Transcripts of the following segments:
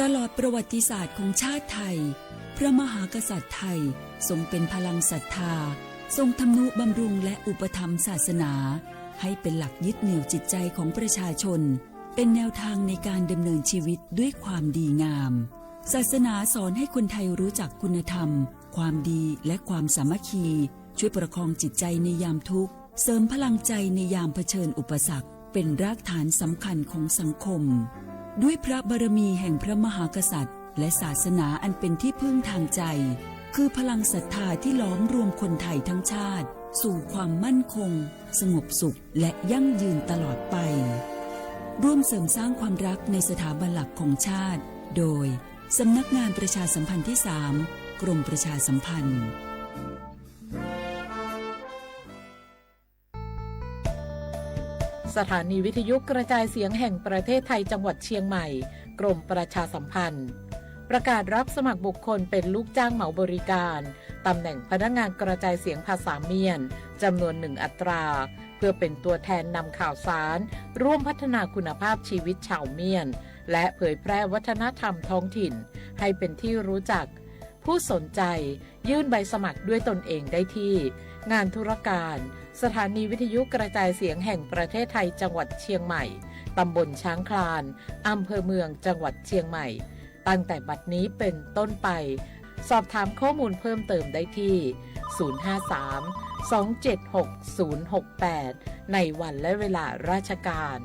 ตลอดประวัติศาสตร์ของชาติไทย พระมหากษัตริย์ไทยทรงเป็นพลังศรัทธา ทรงทำนุบำรุงและอุปถัมภ์ศาสนา ให้เป็นหลักยึดเหนี่ยวจิตใจของประชาชน เป็นแนวทางในการดำเนินชีวิตด้วยความดีงาม ศาสนาสอนให้คนไทยรู้จักคุณธรรม ความดี และความสามัคคี ช่วยประคองจิตใจในยามทุกข์ เสริมพลังใจในยามเผชิญอุปสรรค เป็นรากฐานสำคัญของสังคม ด้วยพระบารมีแห่งพระมหากษัตริย์ และศาสนาอันเป็นที่พึ่งทางใจ คือพลังศรัทธาที่ล้อมรวมคนไทยทั้งชาติ สู่ความมั่นคง สงบสุข และยั่งยืนตลอดไป ร่วมเสริมสร้างความรักในสถาบันหลักของชาติ โดย สำนักงานประชาสัมพันธ์ที่สาม กรมประชาสัมพันธ์ สถานีวิทยุกระจายเสียงแห่งประเทศไทยจังหวัดเชียงใหม่ กรมประชาสัมพันธ์ ประกาศรับสมัครบุคคลเป็นลูกจ้างเหมาบริการ ตำแหน่งพนักงานกระจายเสียงภาษาเมียน จำนวนหนึ่งอัตรา เพื่อเป็นตัวแทนนำข่าวสาร ร่วมพัฒนาคุณภาพชีวิตชาวเมียน และเผยแพร่วัฒนธรรมท้องถิ่น ให้เป็นที่รู้จัก ผู้สนใจ ยื่นใบสมัครด้วยตนเองได้ที่ งานธุรการ สถานีวิทยุกระจายเสียงแห่งประเทศไทยจังหวัดเชียงใหม่ ตำบลช้างคลาน อำเภอเมืองจังหวัดเชียงใหม่ ตั้งแต่บัดนี้เป็นต้นไป สอบถามข้อมูลเพิ่มเติมได้ที่ ศูนย์ห้าสาม สองเจ็ดหก ศูนย์หกแปด ในวันและเวลาราชการ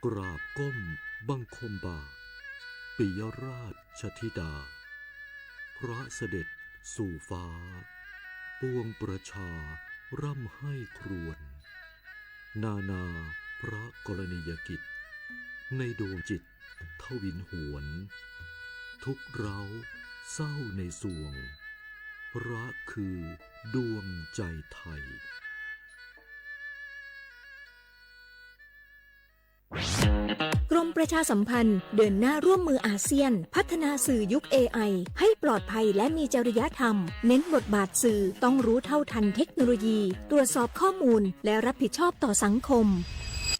กราบก้มบังคมบาท ปิยราชธิดา พระเสด็จสู่ฟ้า ปวงประชาร่ำไห้ครวญ นานาพระกรณียกิจ ในดวงจิตทวินหวน ทุกข์ร้าวเศร้าในสวง พระคือดวงใจไทย กรมประชาสัมพันธ์เดินหน้าร่วมมืออาเซียน พัฒนาสื่อยุค เอไอ ให้ปลอดภัยและมีจริยธรรม เน้นบทบาทสื่อต้องรู้เท่าทันเทคโนโลยี ตรวจสอบข้อมูล และรับผิดชอบต่อสังคม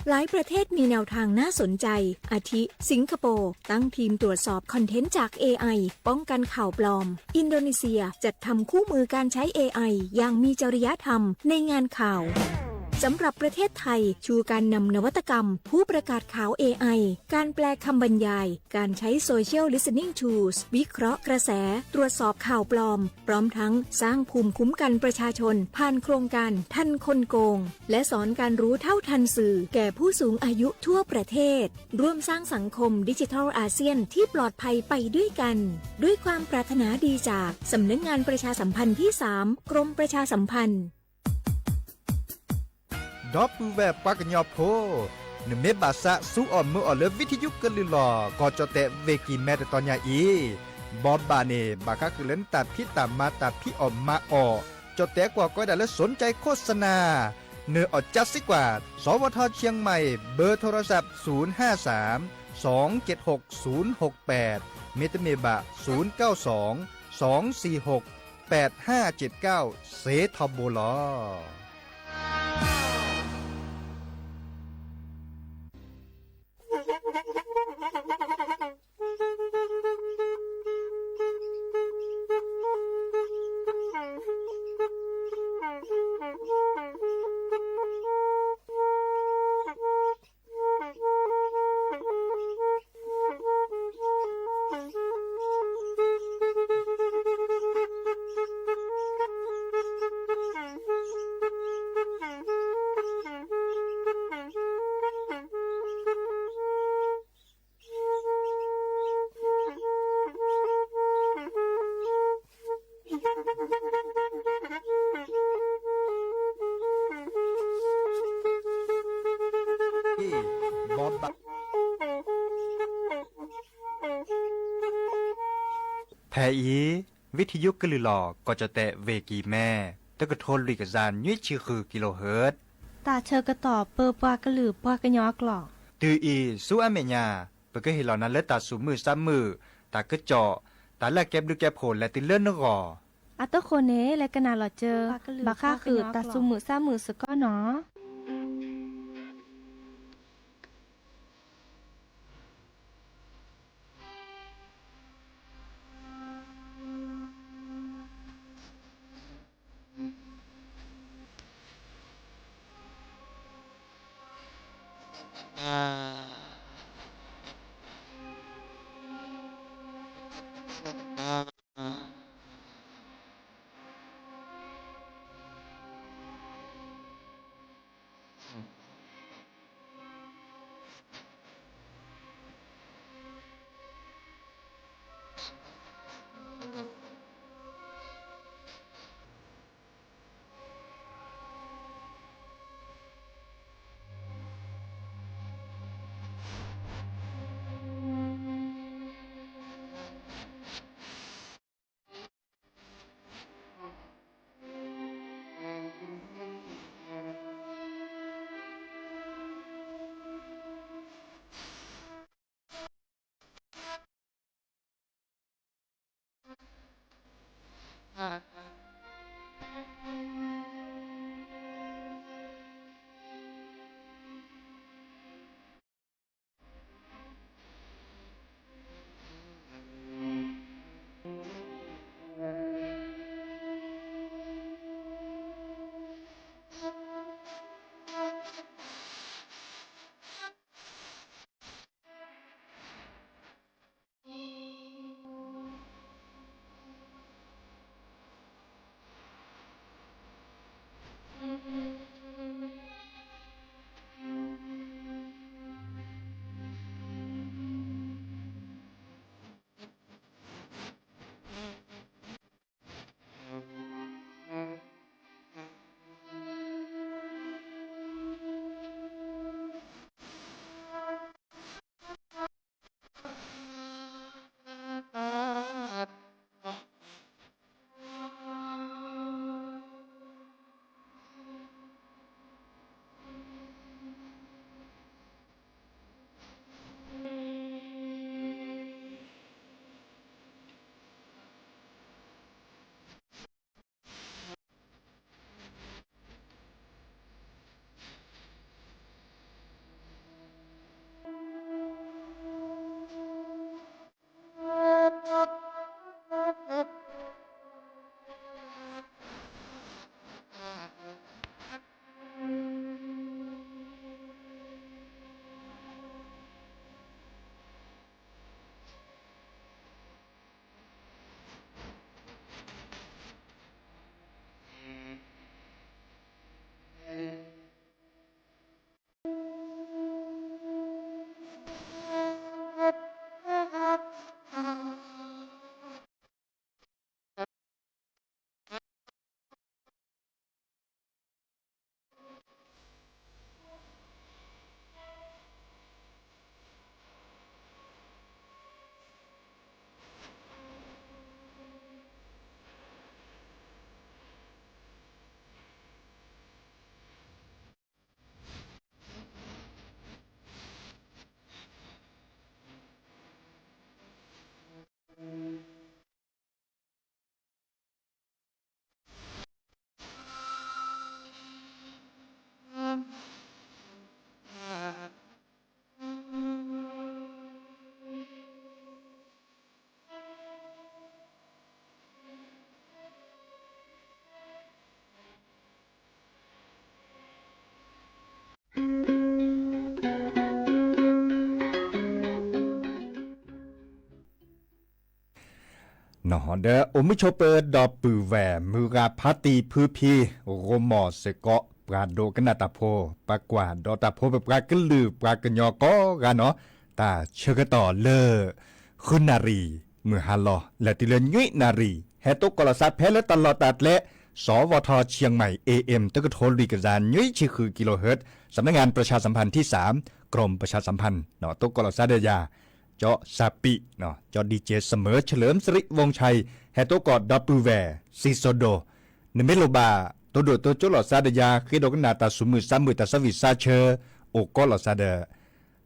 หลายประเทศมีแนวทางน่าสนใจ อาทิ สิงคโปร์ ตั้งทีมตรวจสอบคอนเทนต์จาก เอไอ ป้องกันข่าวปลอม อินโดนีเซียจัดทำคู่มือการใช้ เอไอ อย่างมีจริยธรรมในงานข่าว สำหรับประเทศไทย ชูการนำนวัตกรรม ผู้ประกาศข่าว เอไอ การแปลคำบรรยาย การใช้ Social Listening Tools วิเคราะห์กระแส ตรวจสอบข่าวปลอม พร้อมทั้งสร้างภูมิคุ้มกันประชาชน ผ่านโครงการทันคนโกง และสอนการรู้เท่าทันสื่อแก่ผู้สูงอายุทั่วประเทศ ร่วมสร้างสังคมดิจิทัลอาเซียนที่ปลอดภัยไปด้วยกัน ด้วยความปรารถนาดีจากสำนักงานประชาสัมพันธ์ที่สาม กรมประชาสัมพันธ์ ဒီပုၢ်ဝဲၢ်ပှၤကညီဖိ, နမ့ၢ်ဘၣ်သးဆူအီၣ်မုာ်အီၣ်လၢဝံထယုကလုၢ်လီၤ ကီၢ်ကၠီၣ်တဲာ်ဝ့ၢ်ကံၤမဲတတီၤညါအံၤ, ဘီဘၣ်န့ၣ် ဘၣ်ဃးဃုာ်လၢနတၢ်ဖံးတၢ်မၤတၢ်ဖံးအီၣ်မၤအီၣ်, ကၠီၣ်တဲာ်ကွၢ်ကီဒၣ်လၢ สนใจโฆษณา, နအီၣ်ကၠါစ့ကွၢ် สวท เชียงใหม่ เบอร์โทรศัพท์ ศูนย์ห้าสาม สองเจ็ดหก ศูนย์หกแปด မ့တမ့ၢ်ဘၣ် ศูนย์เก้าสอง สองสี่หก แปดห้าเจ็ดเก้า စ့ထီဘိလီၤ. ဖဲအံၤ ဝံထယုကလုၢ်လီၤ ကီၢ်ကၠီၣ်တဲာ်ဝ့ၢ်ကံၤမဲ တကထိလွံၢ်ကယၤနွံဆံဃုကံလိဟၢၣ် တၢ်ဆၢကတီၢ်ပၢပှၤကလုာ်ပှၤကညီအကျိာ်, တုၤအံၤဆူအမဲာ်ညါ ပကဟ့ၣ်လီၤနၤလၢတၢ်သူၣ်မုာ်သးမုာ်, တၢ်ကစီၣ်, တၢ်လၢအကဲဘျုးကဲဖှိၣ်လဲၤတုၤလၢနဂီၢ်. အတဃိန့ၣ် လဲၤကနၣ်လီၤစၢၤ ဘၣ်ဃးဃုာ်တၢ်သူၣ်မုာ်သးမုာ်စ့ၢ်ကီးနီၤ. နီၢ်ဟီဒီး အိၣ်မုာ်ဆိးပၢၤဒီပုၢ်ဝဲၢ် မုၢ်ဂၤဖါတံၢ်ဖုဖံ ဂိၢ်မီၢ်စ့ၢ်ကီး ပှၤဒိကနၣ်တၢ်ဖိ ပှၤကွၢ်ဒီးတၢ်ဖိ ပပှၤကလုာ်ပှၤကညီကိးဂၤနီၣ်, တၢ်ဆၢကတီၢ်လၢ ဃုနၣ်ရံၣ် မုၢ်ဟါလီၤ လၢာ်တုၤလၢနွံနၣ်ရံၣ် ဟဲတိကိးလီၤသးဖဲလၢတၢ်လီၢ်တၢ်ကျဲ สวท.เชียงใหม่ เอเอ็ม တကထိလွံၢ်ကယၤနွံဆံဃု กิโลเฮิรตซ์ สำนักงานประชาสัมพันธ์ที่สาม กรมประชาสัมพันธ์ တိကိးလီၤသးဒီးယၤ ကၠီစၢ်ပံး ကၠီ ดีเจ เสมอ เฉลิมสิริวงศ์ชัย ဟဲတိကိးဒီပုၢ်ဝဲၢ် စံၣ်စိၤဒိၣ် နမ့ၢ်လိၣ်ဘၣ် တိၢ်ဒိၣ်တိၢ်ကၠိလိာ်သးဒီးယၤ ဃ့ဒိကနၣ်တၢ်ဆူၣ်မုၢ်သးမုာ် တၢ်ဆၢဝံၣ်သးဆၢ အိၣ်ကိးလီၤသးဒီး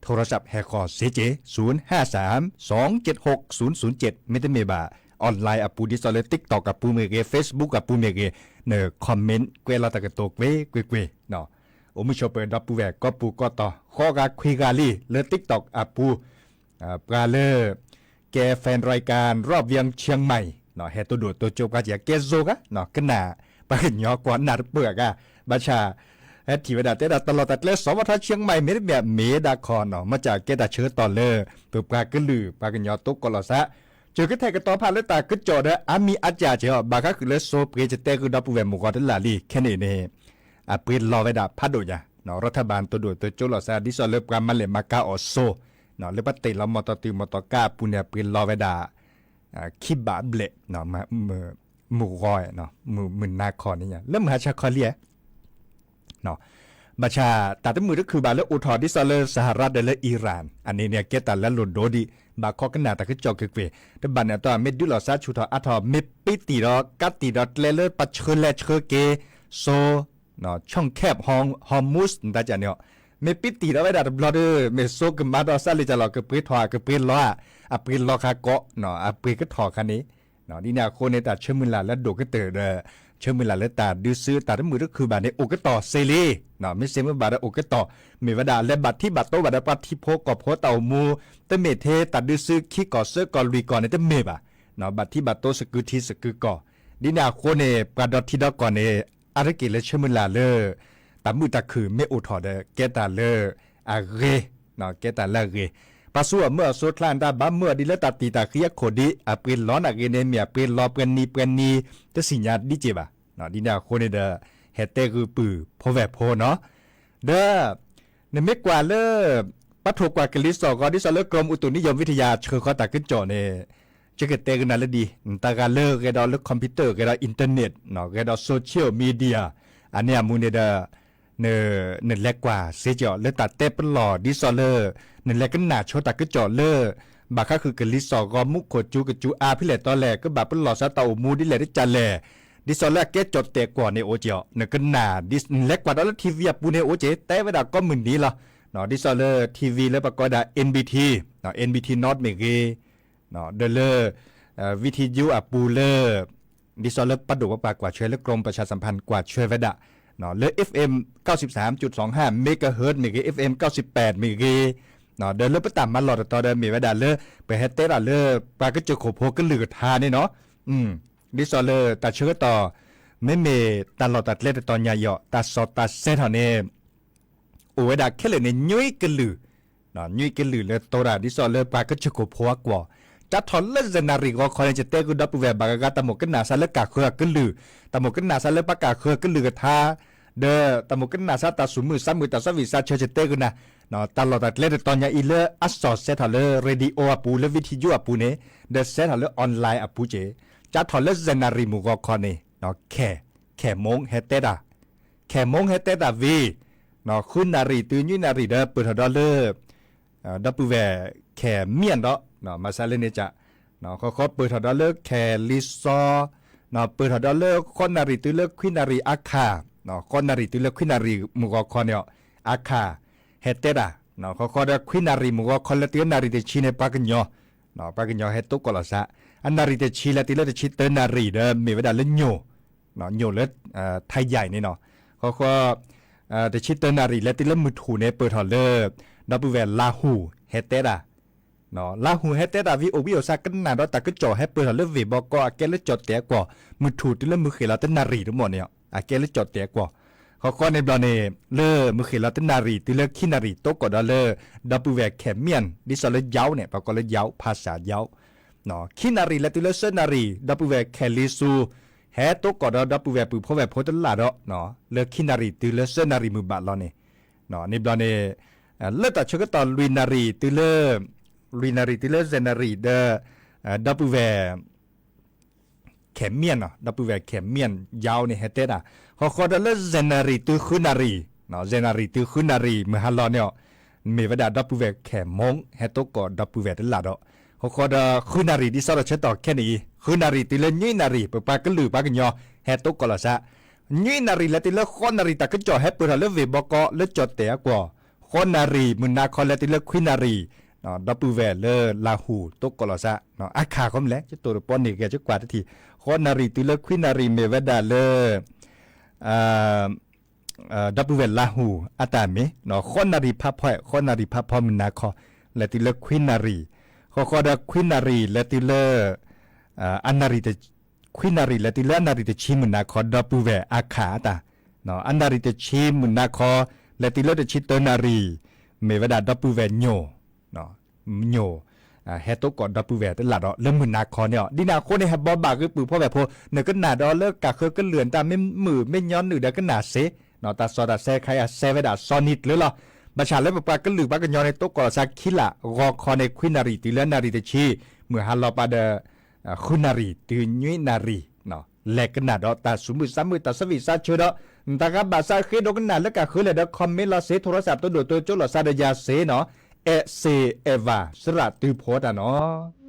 โทรศัพท์ ဟဲဃီၤစ့ၢ်ကီး ศูนย์ห้าสาม สองเจ็ดหก ศูนย์ศูนย์เจ็ด မ့တမ့ၢ်ဘၣ် online အပူၤ ဒ်သိးလၢ TikTok အပူၤမ့ၢ်ဂ့ၤ Facebook အပူၤမ့ၢ်ဂ့ၤ န comment ကွဲးလီၤတၢ်ကတိၤကွ့ၢ်ကွ့ၢ်ကွ့ၢ် အိၣ်မုာ်ဆိးပၢၤဒီပုၢ်ဝဲၢ် ကိးပူၤကိးတီၤ ဃိးဂၤခွံဂၤလံ လၢ TikTok အပူၤ ပှၤလၢ ကဲ แฟนรายการ รอบเวียงเชียงใหม่ ဟဲတိၢ်ဒိၣ်တိၢ်ကၠိပှၤကဲ ကဲစိၤဂၤ ကနၣ် ပှၤကညီကွၢ်နၢ်တပၢၢ်အဂၤ ဘၣ်ဆၣ် ဟဲထံၣ်ဝဲဒၣ်တဲဒၣ်တၢ်လီၢ်တၢ်ကျဲ စီၤဘီထီၣ်ဆံမံၤ မ့တမ့ၢ်မ့ၢ်ဒၣ်ခီနီၤ မ့ၢ်ကကဲတၢ်ဆၢကတီၢ်လၢ ပပှၤကလုာ်ပှၤကညီတိကိးလီၤသး စၢၤကထဲကတီၤဖးလၢတၢ်ကစီၣ်ဒီးအါမံၤအါစၢ်က့ၤအီၤ ဘၣ်ဃးဃုာ်လၢစိပှ့ၤ ယတဲဃုာ်ဒီပုၢ်ဝဲၢ်မုၢ်ဂီၤတလၢ်လံ ခဲန့ၣ်န့ၣ် အပှ့ၤလီၤဝဲဒၣ်ဖးဒိၣ်ညါ ရထဘၣ်တဒိၣ်တကၠိလီၤသး ဒ်သိးလၢပှၤမၤလဲၢ်မၤကၤအီၤစိ လၢပှၤတ့ၢ်လီၤမီၢ်တီၢ်တုၤမီၢ်တီၢ်ကါအပူၤန့ၣ် အပှ့ၤလီၤဝဲဒၣ် ခံဘးဘျဲၣ် မုၢ်ဂီၤ မုၢ်နၤခီန့ၣ် လၢမုၢ်ဟါဆါခီလံ ဘၣ်ဆၣ် တၢ်တမုာ်တခုၣ်ဘၣ်လၢအိၣ်ထီၣ်ဒ်သိးလၢ Sahara ဒီးလၢ Iran အန့ၣ်န့ၣ် ကဲတၢ်လၢအလိၣ်ဒိဒံး ဘၣ်ခီကနၣ်တၢ်ကစီၣ်ကွ့ၢ်ကွ့ၢ် တဘၣ်န့ၣ်အတီၢ် မ့ၢ်ဒုးလီၤသးဆူၣ်ထီၣ်အါထီၣ် မ့ၢ်ပံတံၢ်ဒီးကးတံၢ်ဒီးကျဲလၢပှၤဆှၢလဲၤဆှၢက့ၤ စိ ช่องแคบฮอร์มุซ နတၢ်ကန့ၣ်အီၤ မ့ၢ်ပံတံၢ်ဒီးဝဲဒၣ်တဘျီဒီး မ့ၢ်စိကမါဒီးစးလံာ်ကလီၤ ကပှ့ၤထီၣ် ကပှ့ၤလီၤဧါ အပှ့ၤလီၤဃာ်ကီး အပှ့ၤကထီၣ်ခါန့ၣ် ဒ်န့ၣ်အဃိန့ၣ် တၢ်ဆၢမုၢ်လၢ်လၢဒိၣ်ကတၢၢ်ဒီး ဆၢမုၢ်လၢ်လၢတၢ်ဒုးစုတၢ်တမုာ်တခုၣ်ဘၣ်န့ၣ် အိၣ်ကတီၢ်စ့လံ မ့ၢ်စ့မ့ၢ်ဘၣ်ဒီးအိၣ်ကတီၢ် မ့ၢ်ဝဲဒၣ်လဲၤဘၣ်ထံဘၣ်တိဘၣ်ဒီးပှၤထံဖိကီၢ်ဖိတၢ်အိၣ်မူ တမ့ၢ်ထဲတၢ်ဒုးစုခံကီၢ်သၢကီၢ်လွံၢ်ကီၢ်န့ၣ်တမ့ၢ်ဘၣ် ဘၣ်ထံဘၣ်တိစကုထံစကုကီၢ် ဒ်န့ၣ်အဃိန့ၣ် ပှၤဒီထံဒီကီၢ်န့ၣ် အါတက့ၢ်လၢဆၢမုၢ်လၢ်လၢ တၢ်မုာ်တၢ်ခုၣ်မ့ၢ်အိၣ်ထီၣ်ဒီး ကဲတၢ်လၢအဂ့ၤ ကဲတၢ်လၢအဂ့ၤ ပှၤစူၢ်အီၣ်မုာ်အီၣ်စိချါတၢ်ဘၣ်မုာ်အီၤဒ်လၢတၢ်တံာ်တၢ်ဃံအခိၣ်ဒံး အပှ့ၤလီၤနာ်ဂ့ၤန့ၣ် မ့ၢ်အပှ့ၤလီၤပှဲၤနံၤပှဲၤနံၤ တသ့ၣ်ညါဒ်က့ၤဘၣ် ဒ်န့ၣ်အဃိန့ၣ်ဒီး ဟဲတဲဂုာ်ပုၢ်ဖိဝဲၢ်ဖိနီၤ ဒီး နမ့ၢ်ကွၢ်လၢ ပှၤထိၣ်ကွၢ်ကလံၤစိးဂီၤ ဒ်သိးလၢ กรมอุตุนิยมวิทยา ဆှၢဃီၤတၢ်ကစီၣ်န့ၣ် ယကတဲကနၣ်လၢဒ် နတၢ်ဂၤလၢဂဲၤဒီးလၢ computer ဂဲၤဒီး internet ဂဲၤဒီး social media အန့ၣ်အမူန့ၣ်ဒီး နလဲၤကွၢ်စ့ၢ်ကီးလၢတၢ်တဲပလီၢ်ဒ်သိးလၢ နလဲၤကနၣ်ဆိတၢ်ကစီၣ်လၢ ဘၣ်ဃးဃုာ်ကလံၤစိးဂီၤ မူခိၣ်စူၤကစူၤအါဖဲလဲၣ်တီလဲၣ် ကဘၣ်ပလီၢ်စးတၢ်အိၣ်မူဒ်လဲၣ်တကးလဲၣ် ဒ်သိးလၢအကဲကၠီၣ်တဲာ်ကွီၢ်န့ၣ်အိၣ်က့ၤအီၤ နကနၣ် နလဲၤကွၢ်ဒီးလၢ ထံၣ်ဝံၤ အပူၤန့ၣ်အိၣ်က့ၤ တဲဝဲဒၣ်ကိးမုၢ်နံၤလီၤ ဒ်သိးလၢ ထံၣ်ဝံၤ လၢပကိးဝဲဒၣ် เอ็นบีที เอ็นบีที North မ့ၢ်ဂ့ၤ ဒီးလၢ ဝံထံယူ အပူၤလၢ ဒ်သိးလၢပှၤဒိၣ်ပှၤပှၢ်ကွၢ်ဆၢလၢ กรมประชาสัมพันธ์ ကွၢ်ဆၢဝဲဒၣ် လၢ เอฟเอ็ม เก้าสิบสามจุดสองห้า เมกะเฮิรตซ์ မ့ၢ်ဂ့ၤ เอฟเอ็ม เก้าสิบแปด မ့ၢ်ဂ့ၤ ဒီးလၢပတၢ်မၤလီၢ်တတီၤဒီးမ့ၢ်ဝဲဒၣ်လၢ ပဟဲတဲဒၣ်လၢ ပှၤကစၢၢ်ခိၣ်ဖိကလုၢ်ကထါန့ၣ်နီၤ ဒ်သိးလၢတၢ်ဆၢကတီၢ် မ့မ့ၢ်တၢ်လီၢ်တၢ်ကျဲတတီၤညါအံၤအီၤ တၢ်စီၣ်တၢ်ဆဲထီၣ်န့ၣ် အိၣ်ဝဲဒၣ်ခဲလၢာ်န့ၣ် ညွံကလုာ်, ညွံကလုာ်လၢတိၤတၢ် ဒ်သိးလၢပှၤကစၢၢ်ခိၣ်ဖိအကွီၢ်, ကၢ်ထီၣ်လၢ January ဂီၤခီန့ၣ် ယတဲဃုာ်ဒီပုၢ်ဝဲၢ်ဘၣ်ဂၤဂၤ တၢ်မိၣ်ကနၣ်စးလၢကၢ်ဃၢၤအကလုာ်, တၢ်မိၣ်ကနၣ်စးလၢပှၤကၢ်ဃၢၤကလုာ်ကထါ, ဒီးတၢ်မိၣ်ကနၣ်စးတၢ်သူၣ်မုာ်သးမုာ် တၢ်သးဝံၣ်သးဆၢ ယတဲဃုာ်နၤ, တၢ်လီၢ်တၢ်ကျဲတတီၤညါအံၤလၢအစီၣ်ဆဲထီၣ်လၢ radio အပူၤ လၢ ဝံထံယူ အပူၤန့ၣ်, ဒီးဆဲထီၣ်လၢ online အပူၤက့ၤ, ကၢ်ထီၣ်လၢ January မုၢ်ဂီၤခီန့ၣ်, ခဲၣ်, ခဲၣ်မိၣ်ဟဲတဲတၢ် ခဲၣ်မိၣ် ဟဲတဲတၢ်ဝံၤ, ဃုနၣ်ရံၣ်တုၤနွံနၣ်ရံၣ်ဒီး ပၢၢ်ထီၣ်ဒီးလၢ ဒီပုၢ်ဝဲၢ်ခဲၣ်မံၣ်ဒီး မၤစၢ်လၢန့ၣ်ကၢ်, ဃီဃီပၢၢ်ထီၣ်ဒီးလၢခဲၣ်လံၤစီ, ပၢၢ်ထီၣ်ဒီးလၢဃိးနၣ်ရံၣ်တုၤလၢခွံနၣ်ရံၣ်အခါ, ဃိးနၣ်ရံၣ်တုၤလၢခွံနၣ်ရံၣ်မုၢ်ဂီၤခီန့ၣ်, အခါ, ဟဲတဲတၢ်, ဃီဃီဒီးခွံနၣ်ရံၣ်မုၢ်ဂီၤခီလၢတုၤနၣ်ရံၣ်တဆံန့ၣ် ပှၤကညီ, ပှၤကညီဟဲတိကိးလီၤစး, အနၣ်ရံၣ်တဆံလၢတုၤလၢတဆံတၢနၣ်ရံၣ်ဒီး မ့ၢ်ဝဲဒၣ်လၢညိၣ်, ညိၣ်လၢ ထါယဲၢ်န့ၣ်နီၤ, ဃီဃီ တဆံတၢနၣ်ရံၣ်လၢတုၤလၢမုၢ်ထူၣ်န့ၣ် ပၢၢ်ထီၣ်လၢ ဒီပုၢ်ဝဲၢ်လါဟူၣ်ဟဲတဲတၢ်, လါဟူၣ်ဟဲတဲတၢ်ဝံၤ အိၣ်ဘှံးအိၣ်ဆၣ်ကနၣ်ဒီးတၢ်ကစီၣ်ဟဲပၢၢ်ထီၣ်လၢ ဝ့ၢ်ဘီကီ အကဲလၢကၠီၣ်တဲာ်အကွီၢ်, မုၢ်ထူၣ်တုၤလၢမုၢ်ဃ့ၢ်လီၤတနၣ်ရံၣ်တမီၢ်န့ၣ်, အကဲလၢကၠီၣ်တဲာ်အကွီၢ်, ဃီဃီန့ၣ်ဘျီန့ၣ် လၢမုၢ်ဃ့ၢ်လီၤတနၣ်ရံၣ်တုၤလၢခံနၣ်ရံၣ် တိကိးဒီးလၢ ဒီပုၢ်ဝဲၢ်ခဲၣ်မံၣ် ဒ်သိးလၢယဝ်န့ၣ် ပှၤကိးလၢယဝ် ဖၣ်စၢ်ယဝ် ခံနၣ်ရံၣ်လၢတုၤလၢသၢနၣ်ရံၣ် ဒီပုၢ်ဝဲၢ်ခဲၣ်လံၤစူၤ ဟဲတိကိးဒီးဒီပုၢ်ဝဲၢ်ပုၢ်ဖိဝဲၢ်ဖိတလၢ်ဒီး လၢခံနၣ်ရံၣ်တုၤလၢသၢနၣ်ရံၣ်မုၢ်ဘၣ်လီၤန့ၣ်, န့ၣ်ဘျီန့ၣ် လၢတၢ်ဆၢကတီၢ်လွံၢ်နၣ်ရံၣ်တုၤလၢ, လွံၢ်နၣ်ရံၣ်တုၤလၢ January ဒီး ဒီပုၢ်ဝဲၢ် ခဲၣ်မံၣ်နီၤ, ဒီပုၢ်ဝဲၢ်ခဲၣ်မံၣ်ယဝ်န့ၣ် ဟဲတဲတၢ်, ဃီဃီဒီးလၢ January တုၤဃုနၣ်ရံၣ်, January တုၤဃုနၣ်ရံၣ် မုၢ်ဟါလီၤန့ၣ်, မ့ၢ်ဝဲဒၣ်ဒီပုၢ်ဝဲၢ်ခဲၣ်မိၣ် ဟဲတိကိးဒီပုၢ်ဝဲၢ်တလၢ်ဒီး, ဃီဃီဒီးဃုနၣ်ရံၣ် ဒ်သိးဒီးဆၢကတီၢ်ခဲန့ၣ်အံၤ ဃုနၣ်ရံၣ်တုၤလၢနွံနၣ်ရံၣ် ပပှၤကလုာ်ပှၤကညီ ဟဲတိကိးလီၤစး, နွံနၣ်ရံၣ်လၢတုၤလၢဃိးနၣ်ရံၣ် တၢ်ကစီၣ်ဟဲပၢၢ်ထီၣ်လၢ ဝ့ၢ်ဘီကီ လၢကၠီၣ်တဲာ်အကွီၢ်, ဃိးနၣ်ရံၣ် မုၢ်နၤခီလၢတုၤလၢခွံနၣ်ရံၣ် ဒီပုၢ်ဝဲၢ်လၢလါဟူၣ်တိကိးလီၤစး, အခါခီမ့ၢ်လဲၣ် ယတိၢ်တပီန့ၢ်ဂဲၤ ယကွၢ်တထံၣ်, ဃိးနၣ်ရံၣ်တုၤလၢခွံနၣ်ရံၣ် မ့ၢ်ဝဲဒၣ်လၢ ဒီပုၢ်ဝဲၢ်လါဟူၣ်အတၢ်မ့ၢ်, ဃိးနၣ်ရံၣ်ဖးဖီ, ဃိးနၣ်ရံၣ်ဖးဖီ မုၢ်နၤခီ လဲၤတုၤလၢခွံနၣ်ရံၣ်, ဃီဃီဒီးခွံနၣ်ရံၣ်လဲၤတုၤလၢ အနၣ်ရံၣ်, ခွံနၣ်ရံၣ်လဲၤတုၤလၢအနၣ်ရံၣ်တဆံ မုၢ်နၤခီ ဒီပုၢ်ဝဲၢ်အခါအတၢ် အနၣ်ရံၣ်တဆံမုၢ်နၤခီ လဲၤတုၤလၢတဆံတၢနၣ်ရံၣ် မ့ၢ်ဝဲဒၣ်ဒီပုၢ်ဝဲၢ်ညိၣ် ညိၣ် ဟဲတိကိးဒီပုၢ်ဝဲၢ်တလးဒီးလၢမုၢ်နၤခီန့ၣ်အီၤ ဒ်န့ၣ်အဃိန့ၣ် ဟဲဘိးဘၣ်ဃုာ်ပုၢ်ဖိဝဲၢ်ဖိ နကနၣ်ဒီးလၢကးဃၢကလုၢ်နတၢ်မ့ၢ်မုာ်မ့ၢ်ညီနုၢ်ဒီးကနၣ်စ့ၢ် တၢ်စီတၢ်ဆှံခဲအံၤအစဲဝဲဒၣ်စီၤနံၤကျၢၤလီၤ. ဘၣ်ဆၣ်လၢပပှၤကလုာ်ပှၤကညီန့ၣ် တိကိးလီၤစ့ၢ်ခံလး ဂီၤခီန့ၣ် ခွံနၣ်ရံၣ်တုၤလၢနၣ်ရံၣ်တဆံ မုၢ်ဟါလီၤပာ်ဒီး ဃုနၣ်ရံၣ်တုၤနွံနၣ်ရံၣ် လဲၤကနၣ်ဒီးတၢ်သူၣ်မုာ်သးမုာ် တၢ်ဆၢဂ့ၤဆၢဝါဒီး နတၢ်ဂ့ၢ်ဘၣ်ဆၢဃ့ဒိကနၣ်လၢကးဃၢလဲၣ်ဒီး comment လီၤစ့ၢ် ထိရစး တိဒိၣ်တိကၠိလီၤစးဒီးယၤစ့ၢ်နီၤ အဲၣ်စ့ၣ်အဲၣ်ဝၤ စရၣ်တုဖိတၢ်နီၤ.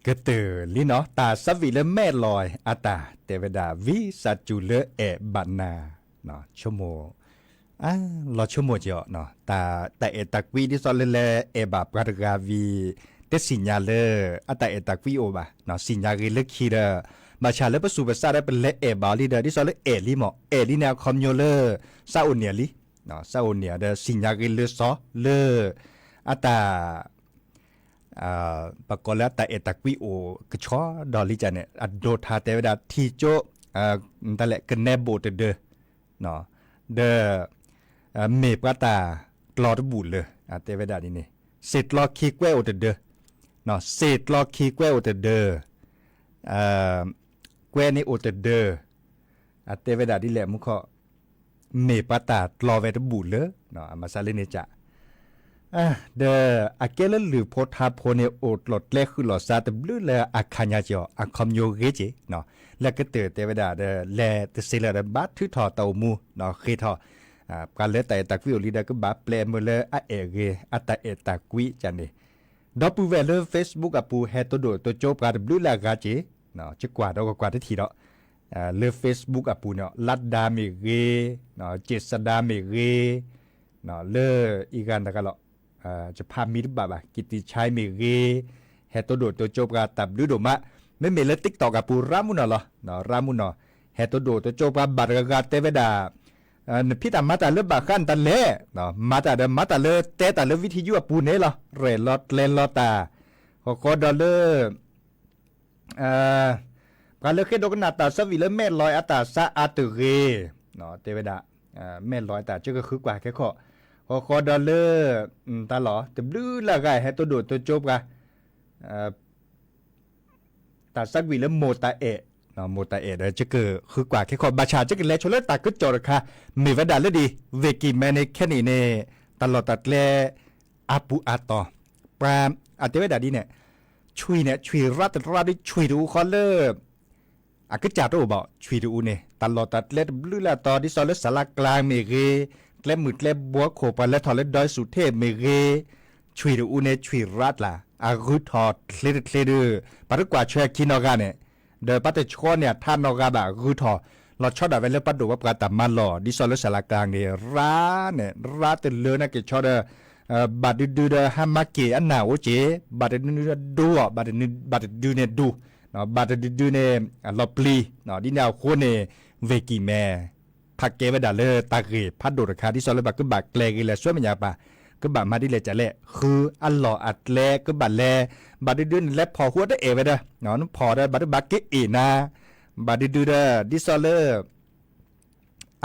ကတၢၢ်လံနီၤ တၢ်သးဝံၣ်လၢမဲၢ်လီၤအတၢ် တဲဝဲဒၣ် ဝံစၢ်စူၤလၢအဲၣ်ဘၣ်နၤ ဆိကမိၣ် လီၤဆိကမိၣ်က့ၤအီၤ တၢ် တၢ်အဲၣ်တၢ်ကွံဒ်သိးလၢလဲၤအဲၣ်ဘၣ်ပှၤတဂၤဝံၤ တသ့ၣ်ညါလၢ အတၢ်အဲၣ်တၢ်ကွံအိၣ်ဘၣ် သ့ၣ်ညါဂ့ၤလၢခံဒီး ဘၣ်ဆၣ်လၢပသူၣ်ပသးဒီးပလဲၤအဲၣ်ဘၣ်အီၤလံဒီး ဒ်သိးလၢအဲၣ်လံမ့ၢ် အဲၣ်လံန့ၣ် အခီပညီလၢ သးအိၣ်န့ၢ်အီၤလံ သးအိၣ်န့ၢ်အီၤဒီး သ့ၣ်ညါဂ့ၤလၢစီၤလၢ အတၢ် ပကိးလၢအတၢ်အဲၣ်တၢ်ကွံအိၣ်ကဆီဒီးလံကန့ၣ် အဒိၣ်ထါတဲဝဲဒၣ် ထံကၠိ တၢ်လဲၣ် ကနဲဘိၣ်တဒၢ ဒီး မ့ၢ်ပှၤတၢ်ကျီတဘူၣ်လၢ တဲဝဲဒၣ်ဒ်န့ၣ် စ့ၢ်ကျီခံကွဲအိၣ်တဒၢ စ့ၢ်ကျီခံကွဲအိၣ်တဒၢ ကွဲန့ၣ်အိၣ်တဒၢ တဲဝဲဒၣ်ဒ်လဲၣ်မူခီ မ့ၢ်ပှၤတၢ်ကျီဝဲတဘူၣ်လၢ အမၤစၢ်လၢန့ၣ်က ဒီးအကဲလၢလုၢ်ဖိထါဖိန့ၣ် အိၣ်ကျိၣ်ကျဲဃုာ်လီၤစါတဘျုးလၢအခါညါက့ၤအီၤ အခီပညီဂ့ၤက့ၤ လၢကတၢၢ်တဲဝဲဒၣ်ဒီး လဲၤတစ့လၢဒီးဘၣ်ထုးထီၣ်တၢ်အိၣ်မူ ဃ့ထီၣ် ပှၤလၢတၢ်အဲၣ်တၢ်ကွံအိၣ်လံဒီး ကဘၣ်ပျဲမုာ်လၢအအဲၣ်ဂ့ၤ အတၢ်အဲၣ်တၢ်ကွံကန့ၣ် ဒီပုၢ်ဝဲၢ်လၢ Facebook အပူၤ ဟဲတိၢ်ဒိၣ်တိစၢၤပှၤတဘျုးလၢအဂၤက့ၤ ကကွၢ်ဒီးကကွၢ်တထံၣ်ဒီး လၢ Facebook အပူၤန့ၣ် လါဒါမ့ၢ်ဂ့ၤ က့ၣ်စဒါမ့ၢ်ဂ့ၤ လၢအံၤဂၤတဂၤလီၤ ယဖးမံၤတဘၣ်ဘၣ် ကံၣ်တံၣ်ဆါမ့ၢ်ဂ့ၤ ဟဲတိၢ်ဒိၣ်တိစၢၤပှၤတၢ်ဘျုးဒိၣ်မး မ့မ့ၢ်လၢ TikTok အပူၤ ရၤမုၣ်နီၢ်လီၤ ရၤမုၣ်နီၢ် ဟဲတိၢ်ဒိၣ်တိစၢၤပှၤဘၣ်တဂၤဂၤတဲဝဲဒၣ် နဖံးတၢ်မၤတၢ်လၢဘၣ်ဃးနတၢ်လဲၣ် မၤတၢ်ဒီးမၤတၢ်လၢတဲတၢ်လၢ ဝံထံယူ အပူၤန့ၣ်လီၤ ရဲၣ်လီၤကျဲၤလီၤတၢ် ဃီဃီဒီးလၢ ပှၤလၢဃ့ဒိကနၣ်တၢ်သးဝံၣ်လၢမဲၢ်လီၤအတၢ်ဆါအါတဂ့ၤ တဲဝဲဒၣ် မဲၢ်လီၤအတၢ်ကကဃုကွၢ်ခဲခီ ဃီဃီဒီးလၢ တၢ်လီၢ် တဘျုးလၢအဂၤဟဲတိၢ်ဒိၣ်တိစၢၤပှၤ တၢ်သးဝံၣ်လၢမိၢ်တၢ်အဲၣ် မိၢ်တၢ်အဲၣ်ဒီးကကဃုကွၢ်ခဲခီ ဘၣ်ဆၣ်ကကလဲၤဆိလၢတၢ်ကစီၣ်တခါ မ့ၢ်ဝဲဒၣ်လၢဒ် ဝ့ၢ်ကံၢ်မဲန့ၣ် ခဲနံၣ်န့ၣ် တၢ်လီၢ်တၢ်ကျဲ အပူၤအတီၤ ပှၤ အတဲဝဲဒၣ်ဒ်န့ၣ် ဆွံန့ၣ် ဆွံရါတရါဒ်ဆွံတအူဃီလၢ အကစၢ်တအိၣ်ဘၣ် ဆွံတအူန့ၣ် တၢ်လီၢ်တၢ်ကျဲတဘျုးလၢအတီၤ ဒ်သိးလၢစၤလါကျါမ့ၢ်ဂ့ၤ ကျဲမုၢ်ကျဲဘှီခိၣ် ပှၤလဲၤထီၣ်လၢဒွဲၣ်စူၣ်ထ့ၣ်မ့ၢ်ဂ့ၤ ဆွံတအူန့ၣ် ဆွံရါတလၢ် အဂုၤထီၣ်ချ့တချ့ဒီး ပှၤတကွၢ်ဆွဲအခံနီၢ်ဂၤန့ၣ် ဒီးပှၤတဆှီန့ၢ်အထါနီၢ်ဂၤဘၣ် ဂုၤထီၣ် လီၤဆီဒၣ်ဝဲလၢပှၤဒိၣ်ဝဲပှၤတၢ်မၤလီၢ် ဒ်သိးလၢစၤလါကျါန့ၣ် ရါန့ၣ် ရါတလၢန့ၣ်က့ၤဆီဒီး ဘၣ်ဒုဒုဒီးဟါမၢ်က့ၤအနၢ်အိၣ်က့ၤ ဘၣ်တဒုဒုဒီးဒူအီၤ ဘၣ်တဒုဒုန့ၣ်ဒူ ဘၣ်တဒုဒုန့ၣ် လီၤပျံၤ ဒ်န့ၣ်အဃိန့ၣ် ဝ့ၢ်ကံၢ်မဲ ဖးကဲဝဲဒၣ်လၢတၢ်ဂ့ၢ်ဖးဒိၣ်တခါ ဒ်သိးလၢပှၤကဘၣ်ကျဲၤဂ့ၤလဲၤဆူမဲာ်ညါပၢ် ကဘၣ်မၤဒ်လဲၣ်ကလဲၣ် ဃုအလီၢ်အကျဲ ကဘၣ်လဲၤ ဘၣ်ဒုဒုန့ၣ် လဲၤဖီၣ်ဃုအီၤတအဲၣ်ဝဲဒၣ် နဖီၣ်ဒီးဘၣ်ဒုဘၣ်က့ၤအ့ၣ်နၤ ဘၣ်ဒုဒုဒီး ဒ်သိးလၢ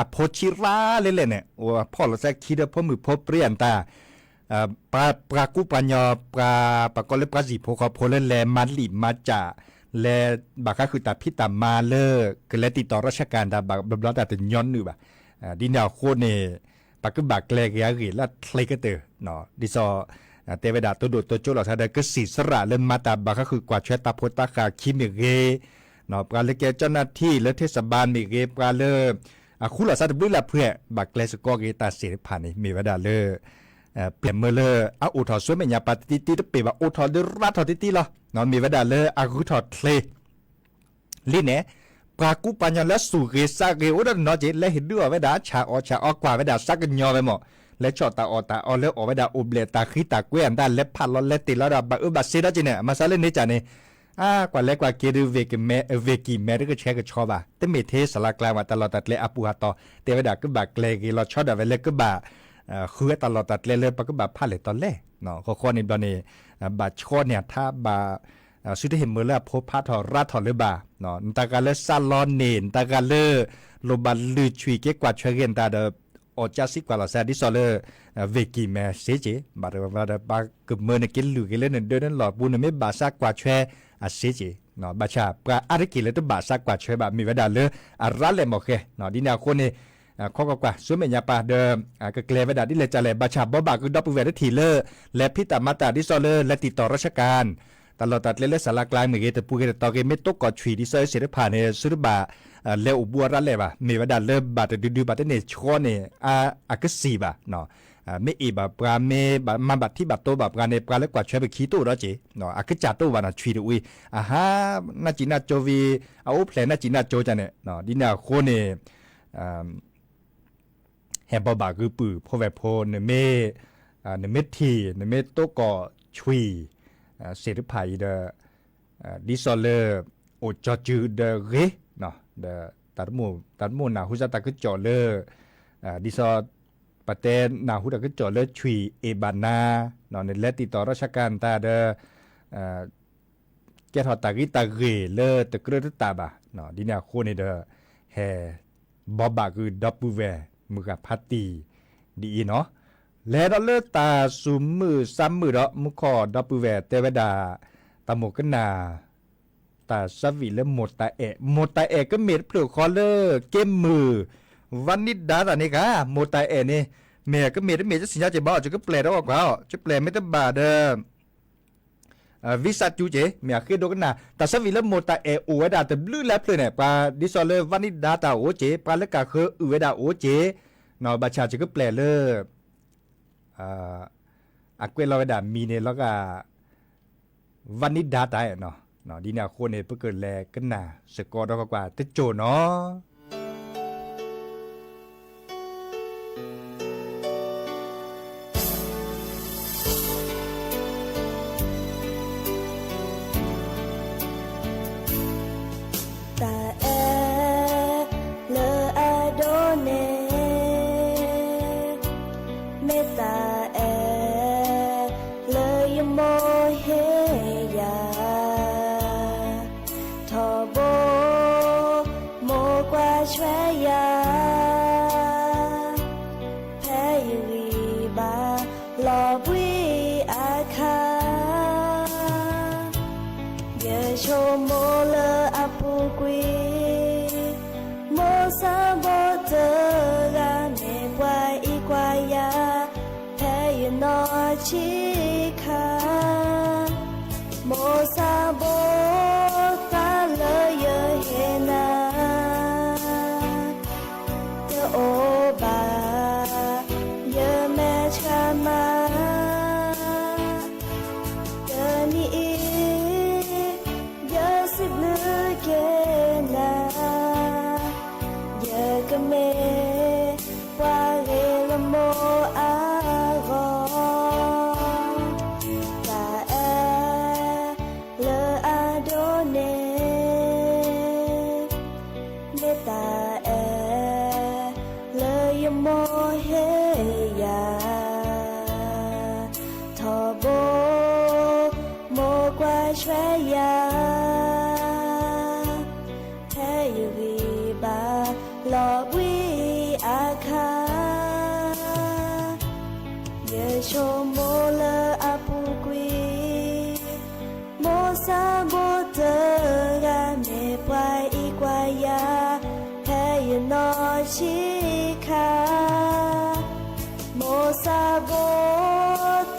အဖိဆံးရါလဲၣ်လဲၣ်န့ၣ် အိၣ်ဖီၣ်လီၤသးခံဒီးဖိမုၣ်ဖိပြံအတၢ် ပှၤကူပှၤညီ ပှၤ ပှၤကိးလၢပှၤစံၣ်ဖိဃီဖိလၢလဲၤမၤလံာ်မၤစၢ် လဲၤဘၣ်ဃးဃုာ်တၢ်ဖံးတၢ်မၤလၢ ကလဲၤတံာ်တီၤရၢၢ်ဆၢကၤတၢ် ဘၣ်ဘျီဘျီတၢ်တညီနုၢ်ဘၣ်. ဒ်န့ၣ်အဃိန့ၣ် ပကဘၣ်ကျဲၤဂ့ၤအဂ့ၢ်လၢအချ့ကတၢၢ် ဒ်သိး တဲဝဲဒၣ်တိၢ်ဒိၣ်တိစၢၤလီၤသးဒီး ကစံၣ်စရၣ်လၢမၤတၢ်ဘၣ်ဃးဃုာ်ကွၢ်ဆွဲတၢ်ဖိတၢ်ဃၢ်အခံမ့ၢ်ဂ့ၤ ပှၤလၢကဲကၠီနၢ်ထံလၢထ့ၣ်စဘါမ့ၢ်ဂ့ၤ ပှၤလၢ အဃုလီၤသးတဘျုးလၢဖုအဲၣ် ဘၣ်ကျဲၤစ့ၢ်ကီးဂ့ၤတၢ်စ့ၢ်တဖၣ်န့ၣ် မ့ၢ်ဝဲဒၣ်လၢ ပျဲၢ်မၢလၢအအိၣ်ထီၣ်ဆူမဲာ်ညါပၢ်တံတံတပ့ၢ်ဘၣ် အိၣ်ထီၣ်ဒုးရါထီၣ်တံတံလီၤ. မ့ၢ်ဝဲဒၣ်လၢအဂုၤထီၣ်ချ့ လံန့ၣ် ပှၤကူပှၤညီလၢသူၣ်ဂ့ၤသးဂ့ၤအိၣ်ဒီးနီၢ်က့ၤ လဲၤဟ့ၣ်ဒုးအီၣ်ဝဲဒၣ်ဆၣ်အီၣ်ဆၣ်အီကွၢ်ဝဲဒၣ်သးကညီၤဝဲမး လဲၤဆီၣ်တၢ်အီၣ်တၢ်အီလၢအီၣ်ဝဲဒၣ်အိၣ်ဘျဲၣ်တၢ်ဃံတၢ်ကွဲအတၢ် လဲၤဖးလီၤလဲၤတ့ၢ်လီၤဒီးဘၣ်အၢဘၣ်စ့ဒီးက့ၤန့ၣ် အမၤစၢၤလၢန့ၣ်ကန့ၣ် အါ ကွၢ်လဲၤကွၢ်က့ၤဒုး ဝ့ၢ်ကံၢ်မဲတကဆှဲကဆှီဘၣ် တမ့ၢ်ထဲစလါကျါဘၣ် တၢ်လီၢ်တၢ်ကျဲအပူၤဟးတီၤ တဲဝဲဒၣ်ကဘၣ်ကျဲၤဂ့ၤလီၤဆီဒၣ်ဝဲလၢကဘၣ် ဃုအတၢ်လီၢ်တၢ်ကျဲလၢပကဘၣ်ဖးလဲၣ်တီလဲၣ် ဃီဃီန့ၣ်ဘျီန့ၣ် ဘၣ်ဆီန့ၢ်အထါဘၣ် စုတဟ့ၣ်မၢလၢအဖိဖးထီၣ်ရါထီၣ်လၢၤဘၣ် နတၢ်ဂၤလၢစးလီၤန့ၢ် နတၢ်ဂၤလၢ လိၣ်ဘၣ်လုၢ်ဆွံၣ်က့ၤကွၢ်ဆွဲဂ့ၤနတၢ်ဒီး အီၣ်ကၠါစံးကွၢ်လီၤစဲ ဒ်သိးလၢ ဝ့ၢ်ကံၢ်မဲစ့က့ၤ ဘၣ်တဘၣ်ဒီး ပှၤကမၢနက့ၤလုၢ်ဂ့ၤလၢနဒၢနလီၢ်ပူၤ နမ့ၢ်ဘၣ်သးကွၢ်ဆွဲအစ့က့ၤ ဘၣ်ဆၣ်ပှၤအါတက့ၢ်လၢတဘၣ်သးကွၢ်ဆွဲဘၣ် မ့ၢ်ဝဲဒၣ်လၢအရၤလဲၣ်မီၢ်ဃဲ ဒ်န့ၣ်အဃိန့ၣ် ခီကွၢ်ကွၢ် ဆူမဲာ်ညါပၢ်ဒီး ကကျဲၤဝဲဒၣ်ဒ်လဲၣ်ကလဲၣ် ဘၣ်ဆၣ်ဘီဘၣ်ဃုာ်ဒီပုၢ်ဝဲၢ်တထံၣ်လၢ လဲၤဖံးတၢ်မၤတၢ်ဒ်သိးလၢ လဲၤတံာ်တီၤရၢၢ်ဆၢကၤ တၢ်လီၢ်တၢ်ကျဲလၢစးလါကျါမ့ၢ်ဂ့ၤ တပူၤဂ့ၤတတီၤဂ့ၤ မ့ၢ်တိကီၢ်ဆွံၣ်ဒ်သိးစ့ၢ်တဖၣ်န့ၣ် သုတဘၣ် လဲၤအိၣ်ဘူးအရၤလဲၣ်ဘၣ် မ့ၢ်ဝဲဒၣ်လၢဘၣ်တဒုဒုဘၣ်တန့ၢ်ဆီန့ၣ် အကစံၣ်ဘၣ် မ့ၢ်အ့ၣ်ဘၣ်ပှၤ မ့ၢ်မၤဘၣ်ထံဘၣ်တိဘၣ်ပှၤန့ၣ် ပှၤလၢကွၢ်ထွဲပခံတအိၣ်ဒီးက့ၤ, အကစၢ်တအိၣ်ဘၣ်နီၤ ဆွံတဝံၤ အဟါ နၢ်စံးနၢ်ကၠိဝံၤ အအိၣ်ဖျဲၣ်နၢ်စံးနၢ်ကၠိကန့ၣ်, ဒ်န့ၣ်အဃိန့ၣ် ဟဲဘိးဘၣ်ဂုာ်ပုၢ်ဖိဝဲၢ်ဖိ နမ့ၢ် နမ့ၢ်ထံၣ် နမ့ၢ်တိၢ်ကီၢ်ဆွံ စ့ၣ်တဖၣ်အံၤဒီး ဒ်သိးလၢ အိၣ်ကၠီစုၤဒီးဂ့ၤ, ဒီး တၢ်တမိၣ်နၢ်ဟူစၢ်တၢ်ကစီၣ်လၢ ဒ်သိး ပတဲနၢ်ဟူတၢ်ကစီၣ်လၢဆွံအ့ၣ်ဘၣ်နၤ, နလဲၤတံၢ်တီၢ်ရီၣ်ဆၢကၤနတၢ်ဒီး ကဲထီၣ်တၢ်ဂ့ၤတၢ်ဂ့ၤလၢတကြၢးတတးဘၣ်, ဒ်န့ၣ်အဃိန့ၣ်ဒီး ဟဲ ဘိးဘၣ်ဂုာ်ဒီပုၢ်ဝဲၢ်မုၢ်ဂၤဖးတံၢ် ဒ်အံၤနီၤ, လဲၤဒီးလၢတၢ်သူၣ်မုာ်သးမုာ်ဒီး မူခိၣ်ဒီပုၢ်ဝဲၢ်တဲဝဲဒၣ် တၢ်မိၣ်ကနၣ် တၢ်ဆၢဝံၣ်လၢမိၢ်တၢ်အဲၣ်, မိၢ်တၢ်အဲၣ်ကမ့ၢ်တဖျၢၣ်ဃီလၢက့မုၢ် ဝါနံဒါတၢ်န့ၣ်ဂ့ၤ, မိၢ်တၢ်အဲၣ်န့ၣ် မ့ၢ်ကမ့ၢ်တမ့ၢ် ယစံးညါက့ၤဘၣ်အီၤ ယကပျဲၢ်ဒီးကွၢ်ကွၢ်အီၤ ယပျဲၢ်မ့ၢ်တဘၣ်ဒီး ဝံစးကၠူက့ၤ မ့ၢ်အဃ့ဒိကနၣ် တၢ်ဆၢဝံၣ်လၢမိၢ်တၢ်အဲၣ်အိၣ်ဝဲဒၣ်တဘျုးလၢဖျၢၣ်န့ၣ် ပှၤဒ်သိးလၢဝါနံဒါတၢ်အိၣ်က့ၤ ပှၤလၢကၢ်ဃၢအုၣ်ဝဲဒၣ်အိၣ်က့ၤ, ဘၣ်ဆၣ်ယကပျဲၢ်လၢ အကွဲးလီၤဝဲဒၣ်မံၤန့ၣ်လီၤဂာ် ဝါနံဒါတၢ်နီၤ, ဒ်န့ၣ်အဃိန့ၣ် ပကလဲၤကနၣ်စ့ၢ်ကီးဒီးကွၢ်ကွၢ်တစိၢ်နီၤ. တၢ်အဲၣ်လၢအဒိၣ်န့ၣ် မ့ၢ်တၢ်အဲၣ်လၢယမိၢ်ဟ့ၣ်ယၤ ထီဘိမိၢ်ကွၢ်ထွဲယၤ ဖဲယဂံၢ်ဘါလီၤဘှံးအခါ ယဆိကမိၣ်လၢအပူၤကွံာ် မိၢ်သးဘိတဂၤမ့ၢ်ပှၤအံးကွၢ်ယၤ ဖဲယနီၢ်ဆံးခါ မိၢ်သးဘိတၢ်လၢယဟ့ၣ်နၤ တအိၣ်ဘၣ် ယမဲာ်ဆှးမး တနံၤအံၤ ယစံးဘျုးက့ၤနၤ ယကမ့ၢ်ပှၤဂ့ၤလၢမိၢ်အဂီၢ် တၢ်အဲၣ်လၢအဒိၣ်န့ၣ် မ့ၢ်တၢ်အဲၣ်လၢယမိၢ်ဟ့ၣ်ယၤ ထီဘိမိၢ်ကွၢ်ထွဲယၤ ဖဲယဂံၢ်ဘါလီၤဘှံးအခါ ယဆိကမိၣ်လၢအပူၤကွံာ် မိၢ်သးဘိတဂၤမ့ၢ်ပှၤအံးကွၢ်ယၤ ဖဲယနီၢ်ဆံးခါ မိၢ်သးဘိ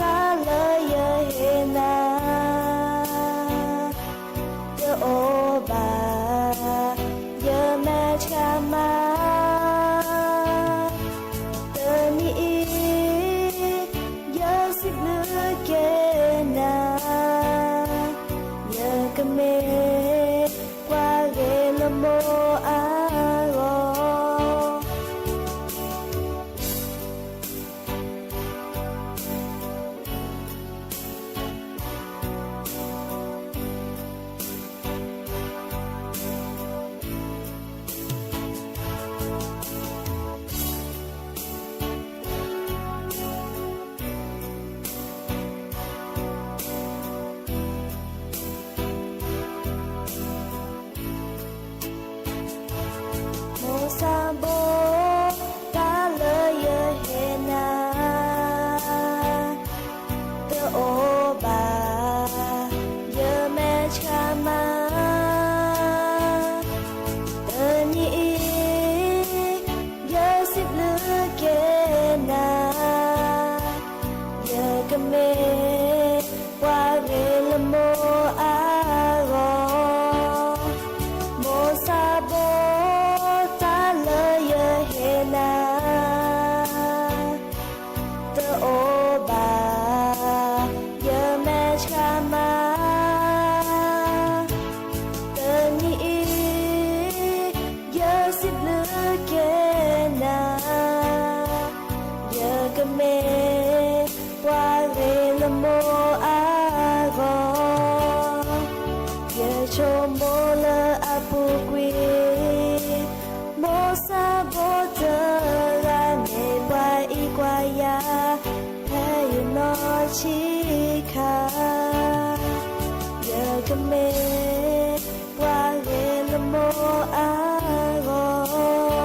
တၢ်လၢယဟ့ၣ်နၤ တအိၣ်ဘၣ် ယမဲာ်ဆှးမး တနံၤအံၤ ယစံးဘျုးက့ၤနၤ ယကမ့ၢ်ပှၤဂ့ၤလၢမိၢ်အဂီၢ် မိၢ်သးဘိ တၢ်လၢယဟ့ၣ်နၤ တအိၣ်ဘၣ် ယမဲာ်ဆှးမး တနံၤအံၤ ယစံးဘျုးက့ၤနၤ ယကမ့ၢ်ပှၤဂ့ၤလၢမိၢ်အဂီၢ် မိၢ်သးဘိ တၢ်လၢယဟ့ၣ်နၤ တ ယဆိကမိၣ်လၢအပူၤကွံာ်, မိၢ်ဆၣ်ဖိတဂၤန့ၣ် ပှၤအံးကွၢ်ယၤ ဖဲယနီၢ်ဆံးခါ, ယကမ့ၢ်ပှၤဂ့ၤလၢမိၢ်အဂီၢ်.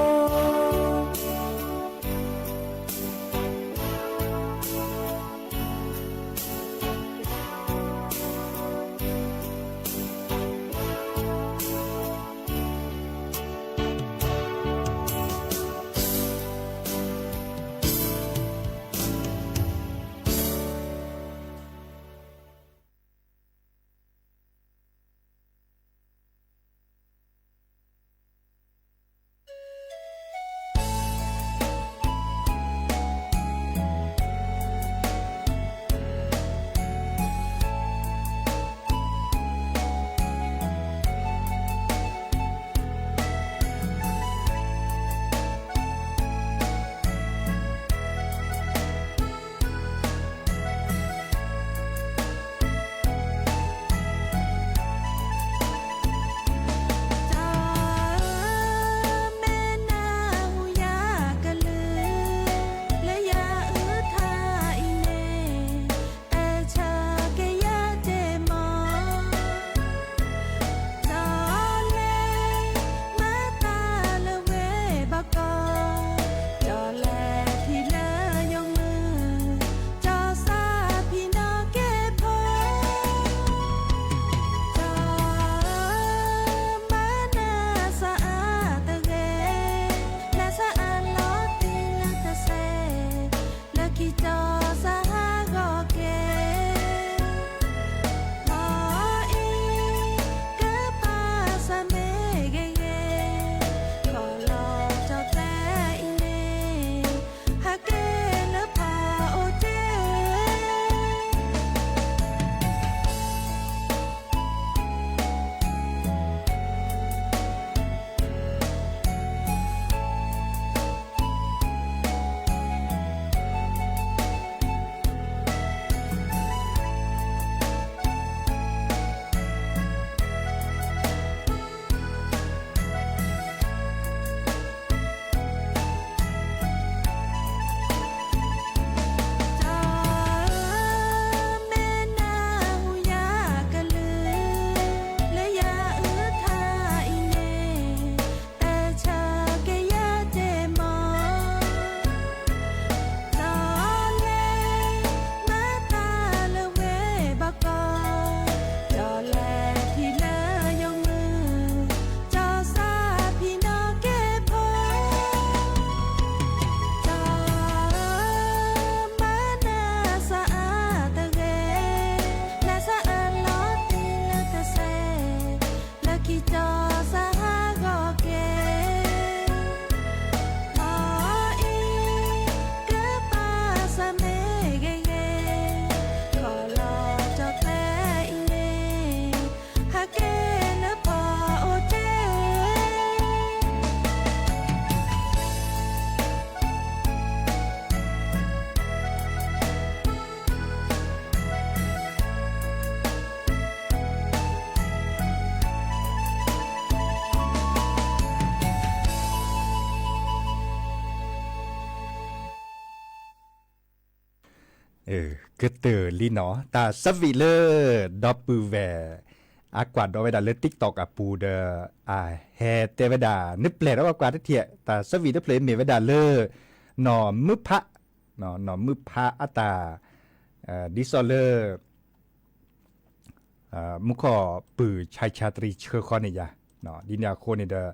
တၢ်မ့ၢ်နၢ်ဟူယၤကလုၢ် လၢယအုၣ်ထါအံၤန့ၣ် အဲၣ်ဆၢက့ၤယၤတ့ၢ်မး, ဒီးလဲၤမၤတၢ်လၢဝ့ၢ်ဘီကီး, ဒီးလဲၤထံၣ်လၢယိၤမုၣ် ကၠီၤစၢ်ဖံးနီၣ်က့ၤဖိ, ဒီးမၤနၢၤစီၤအၤတဂ့ၤ, နၢ်စီၤအၤလီၤတံၢ်လၢတစဲး, လၢခံကၠီၤစၢ်ဟးဂီၤက့ၤ, လီၤအံၤ ကပာ်စၢ်မ့ၢ်ဂ့ၤဂ့ၤ, ခီၣ်လီၤကၠီၤကျဲအံၤန့ၣ်, ဟဲက့ၤလၢပှၤအိၣ်တ့ၢ် တၢ်မ့ၢ်နၢ်ဟူယၤကလုၢ် လၢယအုၣ်ထါအံၤန့ၣ်, အဲၣ်ဆၢက့ၤယၤတ့ၢ်မး, ဒီးလဲၤမၤတၢ်လၢဝ့ၢ်ဘီကီး, ဒီးလဲၤထံၣ်လၢယိၤမုၣ် ကၠီၤစၢ်ဖံးနီၣ်က့ၤဖိ, ဒီးမၤနၢၤစီၤအၤတဂ့ၤ, နၢ်စီၤအၤလီၤတံၢ်လၢတစဲး, လၢခံကၠီၤစၢ်ဟးဂီၤက့ၤ, လီၤအံၤ ကပာ်စၢ်မ့ၢ်ဂ့ၤဂ့ၤ, ခီၣ်လီၤကၠီၤကျဲအံၤန့ၣ်, ဟဲက့ၤလၢပှၤအိၣ်တ့ၢ် ကတၢၢ်လံနီၤ, တၢ်ဆၢဝံၤလၢ ဒီပုၢ်ဝဲၢ် အကွၢ်ဒီးဝဲဒၣ်လၢ TikTok အပူၤဒီး အဟဲတဲဝဲဒၣ် နပျဲၢ်ဒီးပှၤကွၢ်တထံၣ် တၢ်ဆၢဝံၤတဖျၢၣ်အံၤမ့ၢ်ဝဲဒၣ်လၢ နီၢ်မုၢ်ဖး, နီၢ်မုၢ်ဖးအတၢ် ဒ်သိးလၢ မူခိၣ်ပုၢ်ဆါဆါတရံးဆၢဃီန့ၣ်ယါ, ဒ်န့ၣ်အဃိန့ၣ်ဒီး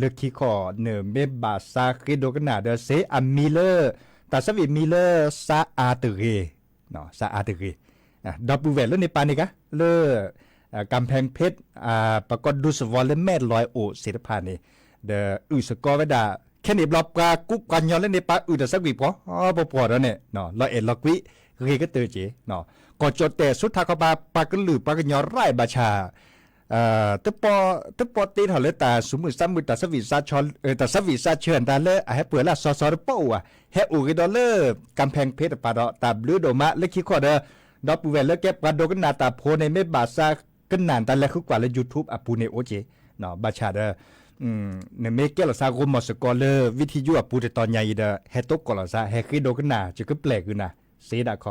လၢခံခီနမ့ၢ်ဘၣ်စးဃ့ဒိကနၣ်ဒီးစ့အမံၤလၢ တၢ်ဆၢဝံၤမံၤလၢ စးအါတဂ့ၤ, စးအါတဂ့ၤ, ဒီပုၢ်ဝဲၢ်လၢန့ၣ်ပာ်န့ၢ်ကါ လၢ ကၣ်ဖဲၣ်ဖ့း ပှၤကိးဒူသဝီလၢမဲၢ်လွဲအိၣ်စ့ၢ်တဖၣ်န့ၣ်, ဒီးအုၣ်စ့ၢ်ကီးဝဲဒၣ် ခဲန့ၣ်ဘျီ ပှၤကူပှၤကညီလၢန့ၣ် ပှၤအုၣ်တၢ်ဆၢကွံာ်ပှီၤပှီၤဒီးန့ၣ် လီၤအဲၣ်လီၤကွံ ဂ့ၤကတၢၢ်က့ၤ, ကီၢ်ကၠီၣ်တဲၣ်ဆိထးခီပၤ ပှၤကလုာ်ပှၤကညီရၢၢ်ဘၣ်ဆၣ် တပီၢ်တ့ထီၣ်လၢတၢ်ဆူးမုၢ်ဆါမုၢ် တၢ်ဆၢဝံၣ်စးဆၢ တၢ်ဆၢဝံၣ်စးဆၢ တၢ်လၢအဟဲပှဲၤလၢအစီၤစီၤတပီၢ်အိၣ်ဘၣ်, ဟဲအိၣ်ဂ့ၤဒီးလၢ ကၣ်ဖဲၣ်ဖ့းတပၤဒီး တၢ်ဘျုးဒိၣ်မး လၢခံခီဒီး ဒီပုၢ်ဝဲၢ်လၢကဲပှၤဒိကနၣ်တၢ်ဖိန့ၣ် မ့ၢ်ဘၣ်ဆၣ်ကနၣ်တၢ်လဲၤဃုကွၢ်လၢ YouTube အပူၤန့ၣ်အိၣ်က့ၤ, ဘၣ်ဆၣ်ဒီး နမ့ၢ်ကဲလီၤသးဂီၤမီၢ်စ့ၢ်ကီးလၢ video အပူၤတတီၤညါအံၤဒီး ဟဲတိကိးလီၤသး ဟဲဃ့ဒိကနၣ် ယကပျဲၢ်ကွံာ်နၤ စ့ဒၣ်ခီ,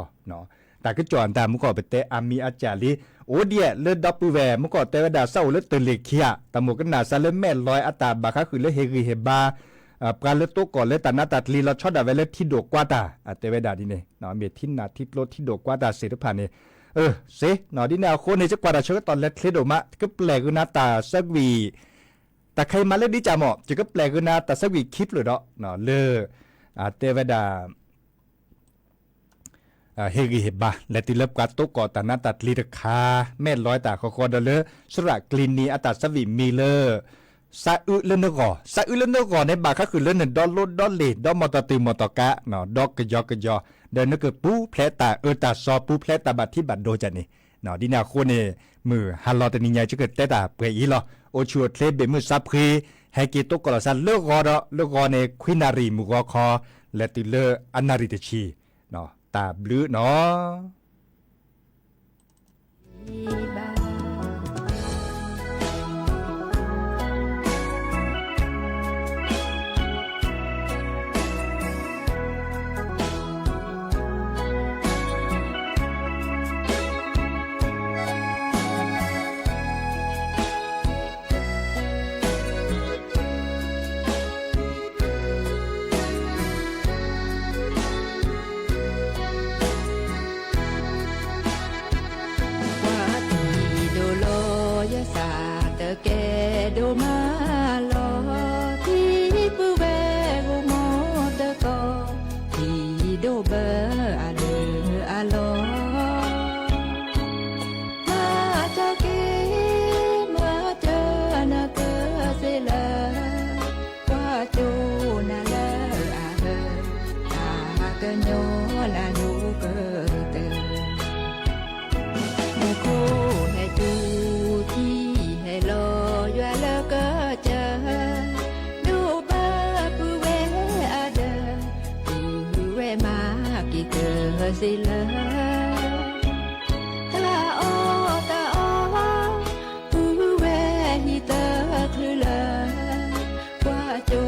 တၢ်ကစီၣ်အတၢ်မူကီၢ်ပတဲအါမံၤအါကၢ်လံ, အိၣ်ဒ်လဲၣ်လၢဒီပုၢ်ဝဲၢ် မူကီၢ်တဲဝဲဒၣ် စးအိၣ်လၢတလ့ၢ်ခံဂၤ တၢ်မိၣ်ကနၣ်စးလၢမဲာ်လီၤအတၢ်ဘၣ်ဃးဃုာ်လၢဟ့ၣ်ဂံၢ်ဟ့ၣ်ဘါ ပှၤလၢတိကိးလၢတၢ်နါတၢ်ကျံၤလီၤဆီဒၣ်ဝဲလၢထံဒိၣ်ကွါတၢ် အတဲဝဲဒၣ်ဒ်န့ၣ်, မ့ၢ်ထံနၢ်ထံကျိထံဒိၣ်ကွါတၢ်သ့ၣ်တဖၣ်န့ၣ်, စ့, ဒ်န့ၣ်အဃိန့ၣ် ယကွၢ်တၢ်ဆၢကတီၢ်လဲၤချ့ဒိၣ်မး ယကပျဲၢ်ကွံာ်နၤတၢ်ဆၢကွံာ် တၢ်ခဲအံၤမးလၢဒ်ကၢ်မီၢ် ယကပျဲၢ်ကွံာ်နၤတၢ်ဆၢကွံာ်ခံဖျၢၣ်ဒီး လၢ တဲဝဲဒၣ် ဟ့ၣ်ဂံၢ်ဟ့ၣ်ဘါ လဲၤတုၤလၢပှၤတိကိးတၢ်နါတၢ်ကျံၤတခါ မဲာ်လီၤတၢ်ဃီဃီဒီးလၢ စရၣ်ကျံၤနံၤအတၢ်ဆၢဝံၣ်မံၤလၢ စးအုလၢနဂီၢ်, စးအုလၢနဂီၢ်န့ၣ် ဘၣ်ဃးဃုာ်လၢနဒီလိဒီလ့ၣ် ဒီမီၢ်တီၢ်တုၤမီၢ်တီၢ်ကါ ဒီကယီကယီ, ဒီးနကပူၤဖျဲးတၢ်အၢတၢ်သီ ပူၤဖျဲးတၢ်ဘၣ်ထံဘၣ်ဒိကၢ်န့ၣ်, ဒ်န့ၣ်အဃိန့ၣ် မုၢ်ဟါလီၤတနံၤညါ ယကတဲတၢ်ပှဲၤအံၤလီၤ. အိၣ်ဆူၣ်အိၣ်ချ့ဘၣ်မုၢ်စးဖှံ ဟဲက့ၤတိကိးလီၤသးလၢဂီၤဒီး လၢဂီၤန့ၣ် ခွံနၣ်ရံၣ်မုၢ်ဂီၤခီ လဲၤတုၤလၢအနၣ်ရံၣ်တဆံ, တၢ်ဘျုးနီၤ. ပှၤတံၤဒိၣ်လီၤ ယစၢ်တကဲဒိၣ်မးလီၤ, ထံပုၢ်ဝဲၢ်ဂီၢ်မီၢ်တကီၢ်, ထံဒိၣ်ဘၢအဒၢးအလီၢ် မၤတၢ်က့ၤ မၤတၢ်နၢ်ပၢၢ်စ့လၢ ကွၢ်ကၠိနၤလၢအဟၢ, တၢ်ကညီနၤယိကတၢၢ်, မူခိၣ်ဟဲတူၢ် ထံဟဲလီၤ ယွၤလၢကစၢၢ်, ဒိၣ်ဘၢပုၢ်ဝဲၢ်အဒၢး, ပုၢ်ဝဲၢ်မၤက့ၤကၢၢ်စ့လၢ တၢ်အီၣ်တၢ်အီ, ပုၢ်ဝဲၢ်ဟံၣ်သၢချုးလၢ ကွၢ်ကၠိ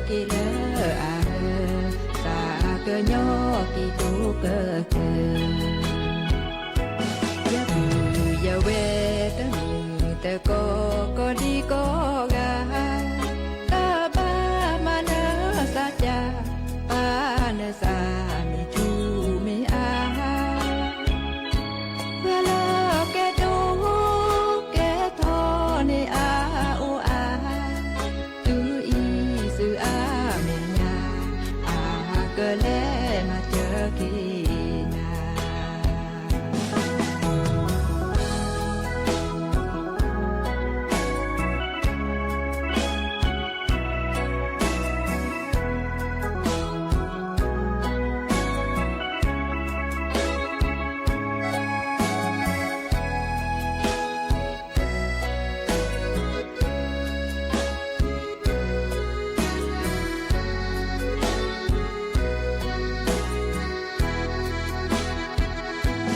က့ၤလၢအဟၢ, သးကညီက့ၤဒိကတၢၢ်, ယပုၢ်ယဝဲၢ်တမုာ်တကိး ကိးဒံကိးဂၤ, တၢ်ဘၣ်မၤနၢၤသးကၢ်, ပာ်နသးမ့ၢ်ထူမ့ၢ်အါ ပှၤလၢကဲဒိၣ်ကဲထီန့ၣ်အါအိၣ်အါ, တုၤအံၤသုအါမဲာ်ညါ, အါကလဲၤမၤစၢၤက့ၤနၤ.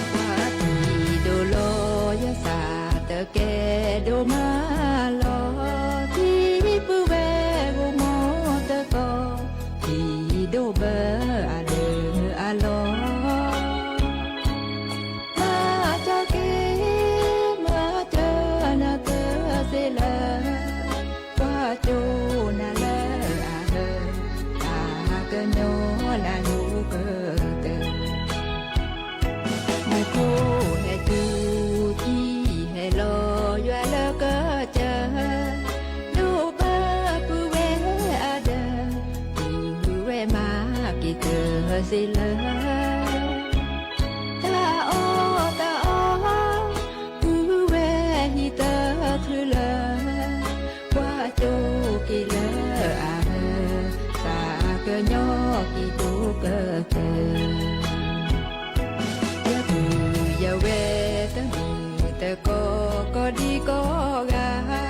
ပှၤတံၤဒိၣ်လီၤ ယစၢ်တကဲဒိၣ်မးလီၤ, ထံပုၢ်ဝဲၢ်ဂီၢ်မီၢ်တကီၢ်, ထံဒိၣ်ဘၢအဒၢးအလီၢ် မၤတၢ်က့ၤ မၤတၢ်နၢ်ပၢၢ်စ့လၢ ကွၢ်ကၠိနၤလၢအဟၢ, တၢ်ကညီနၤယိကတၢၢ်, မူခိၣ်ဟဲတူၢ် ထံဟဲလီၤ ယွၤလၢကစၢၢ်, ဒိၣ်ဘၢပုၢ်ဝဲၢ်အဒၢး, ပုၢ်ဝဲၢ်မၤက့ၤကၢၢ်စ့လၢ တၢ်အီၣ်တၢ်အီ, ပုၢ်ဝဲၢ်ဟံၣ်သၢချုးလၢ ကွၢ်ကၠိက့ၤလၢအဟၢ, သးကညီက့ၤဒိကတၢၢ်, ယပုၢ်ယဝဲၢ်တမုာ်တကိး ကိးဒံကိးဂၤ,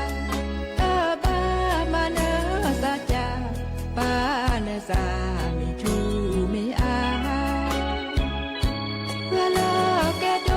တၢ်ဘၣ်မၤနၢၤသးကၢ်, ပာ်နသးမ့ၢ်ထူမ့ၢ်အါ, ပှၤလၢကဲဒိၣ်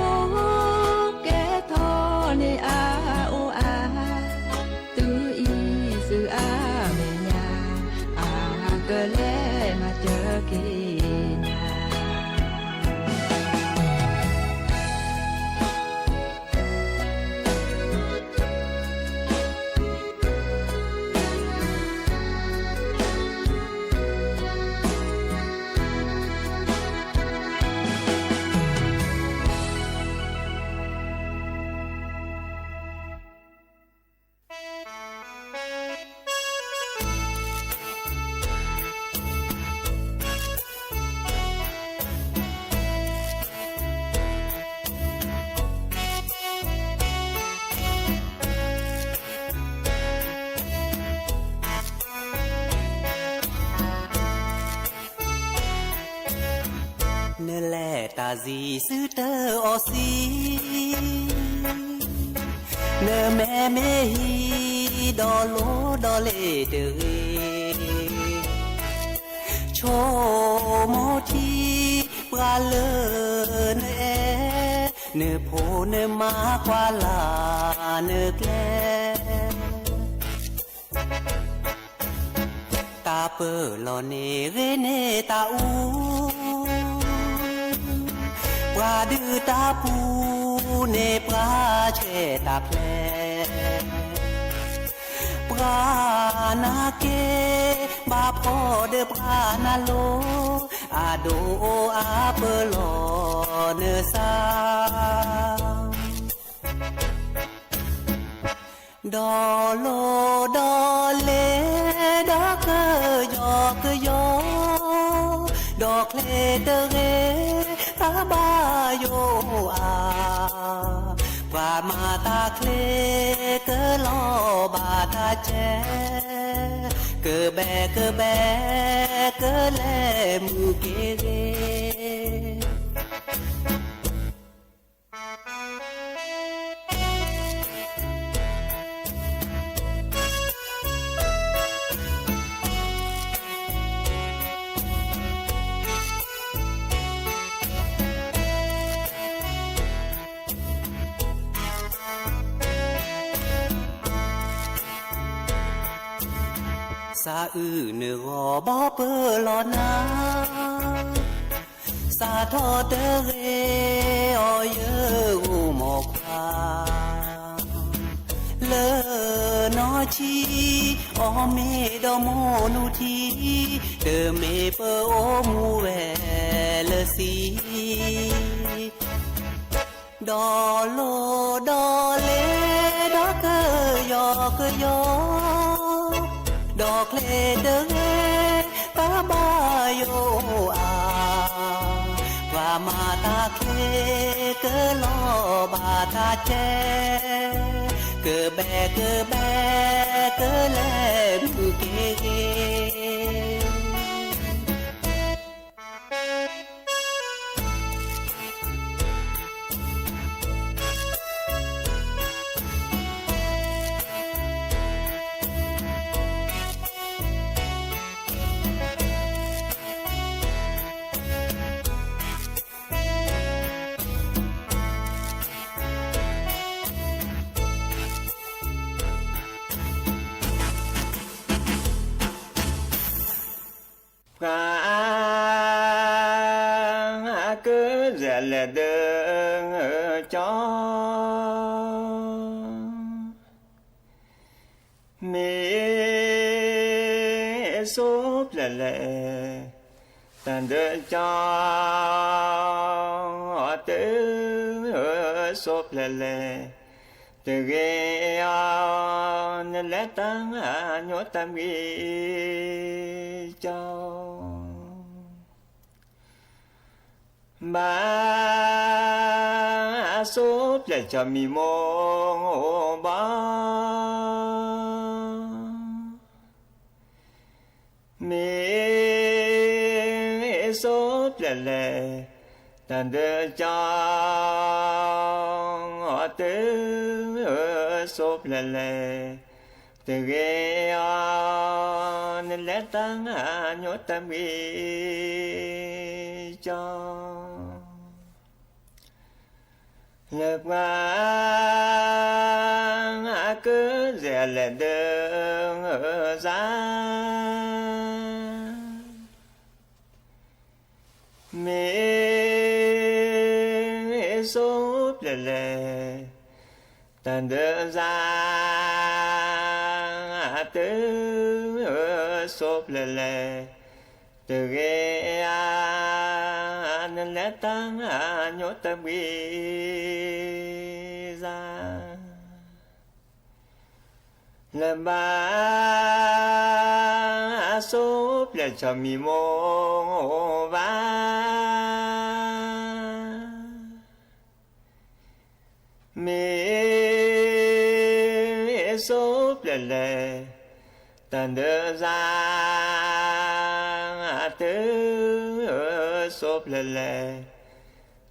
တၢ်စံးဆၢတၢ်အီၣ်စံး, နမဲာ်မ့ၢ်ဟံးဒီးလိၤဒီးလ့ၤတဂ့ၤ, ဆိမိၣ်ထံပှၤလၢနအဲၣ်, နဖိနမါကွၢ်လၢ်နကျဲ တၢ်ပၢလီၤန့ၣ်ဂ့ၤန့ၢ်တၢ်အူ, ပှၤဒုးတၢ်ပူၤန့ၣ်ပှၤဆဲးတၢ်ဖျဲး, ပှၤနာ်က့ၤ ဘၣ်ဖီဒီးပှၤနာ်လိၤ, အဒိၣ်အပၢလီၤနစၢ် ဒီးလိၤဒီးလ့ၤဒီးကယီကယီ, ဒီးချ့တဂ့ၤ တၢ်ဘၣ်ယိၣ်အါ, ပှၤမၤတၢ်ချ့ကလီၤဘၣ်တၢ်စဲး, ကဘဲကဘဲကလဲၤမုၢ်က့ၤဂ့ၤ စးအုးနဂီၢ်ဘီပၢလီၤနၤ, စးထီၣ်တဂ့ၤအီၤယဂီၢ်မိၢ်ခွါ, လၢနီၢ်ဆံးအီၤမ့ၢ်ဒီးမိၢ်နူထံ, တမ့ၢ်ပအိၣ်မူဝဲလၢစံ ဒီးလိၤဒီးလ့ၤဒီးကယီကယီ, ဒီးချ့တဂ့ၤ တၢ်ဘၣ်ယိၣ်အါ, ပှၤမၤတၢ်ချ့ကလီၤဘၣ်တၢ်စဲး, ကဘဲကဘဲကလဲၤမုၢ်က့ၤဂ့ၤ ပှၤအကစၢ်လဲၤဒၢကၠီ မ့ၢ်စိၤဖျဲးလဲၣ်, တၢ်ဒၢကၠီ အီၤတစိၤဖျဲးလဲၣ်, တဂ့ၤအီၤ နလဲၤတၢ်ညိတၢ်မံၤကၠီ ဘၣ်အစိၤဖျဲးကၠီမံၤမိၢ်ဘီ မ့ၢ်စိၤဖျဲးလဲၣ်, တၢ်ဒၢကၠီ အီၤတစိၤဖျဲးလဲၣ်, တဂ့ၤအီၤ နလဲၤတၢ်ညိတၢ်မံၤကၠီ လၢပှၤအကစၢ်လဲၤဒၢစါ မ့ၢ်စိၤဖျဲးလဲၣ်, တၢ်ဒၢစါ တစိၤဖျဲးလဲၣ်, တဂ့ၤအါ နလဲၤတၢ်ညိတၢ်မံၤစါ လၢဘၣ်အစိၤဖျဲးကၠီမံၤမိၢ်ဘၣ်, မ့ၢ်စိၤဖျဲးလဲၣ်, တၢ်ဒၢစါ တစိၤဖျဲးလဲၣ်,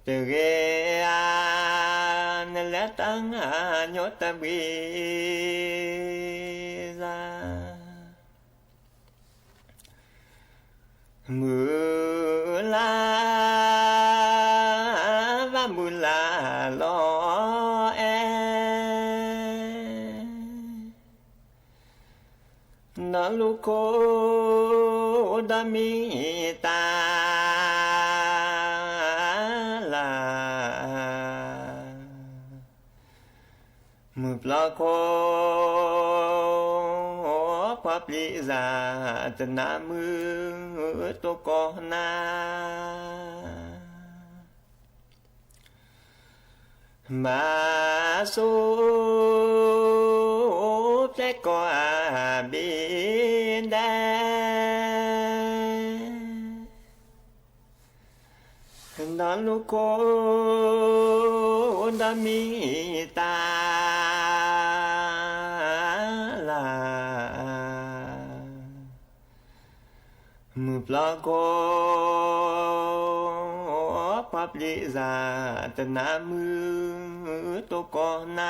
တဂ့ၤဧါ, နလဲၤတၢ်ညိတဘှံးစၢ်, မုၢ်လၢ်ဘၣ်မုၢ်လၢ်လီၤအဲၣ် နီၢ်လူၤခိၣ်ဒီးမံတၢ်လၢ်, မုၢ်ပျီခိၣ် ပှၤပျံၤစၢ် တနၢ်မုာ်တိၢ်ကီၢ်နၤ မၤစိၤဖျဲၣ်ကီၢ်အဘ့ၣ်ဒဲး, နီၢ်လူၤခိၣ်ဒီးမံတၢ်လၢ်, မုၢ်ပျီခိၣ် ပှၤပျံၤစၢ် တနၢ်မုာ်တိၢ်ကီၢ်နၤ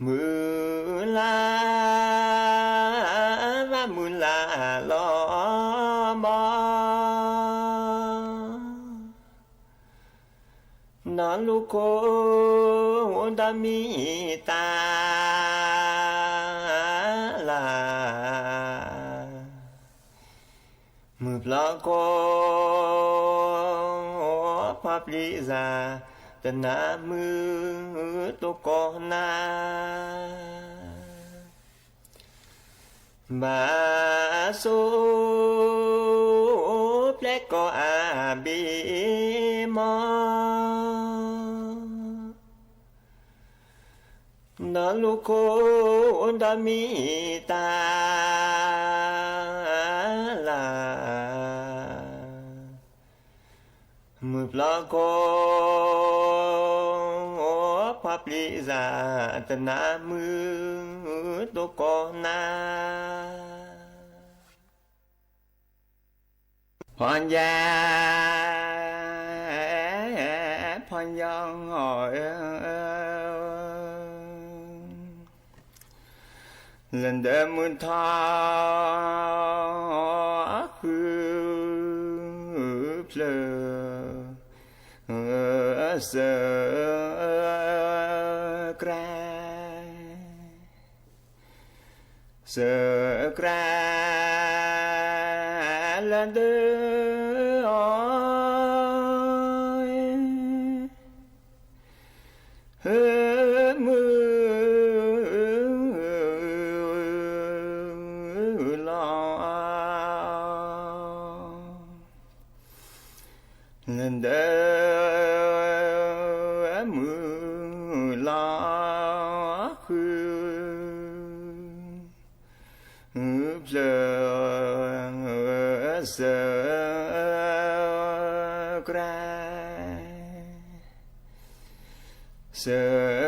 မုၢ်လၢ်ဘၣ်မုၢ်လၢ်လီၤ ဘီ နီၢ်လူၤခိၣ်ဒီးမံတၢ်လၢ်, မုၢ်ပျီခိၣ် ပှၤပျံၤစၢ် တနၢ်မုာ်တိၢ်ကီၢ်နၤ မၤစိၤဖျဲၣ်ကီၢ်အဘ့ၣ်မီၢ်, နီၢ်လူၤခိၣ်ဒီးမံတၢ်လၢ်, မုၢ်ပျီခိၣ် ပှၤပျံၤစၢ် တနၢ်မုာ်တိၢ်ကီၢ်နၤ ဖီၣ်ယဲၢ် ဖီၣ်ယီၤဧၢ, လၢဒၢမုၢ်ထီၣ် ဃုဖျၢၣ် စၢၤကြၢး စၢၤကြၢး လၢဒၢအီၤ မုၢ်လီၤ လၢဒၢ မုၢ်လီၤဃု ဖျၢၣ် စၢၤကြၢး စၢၤ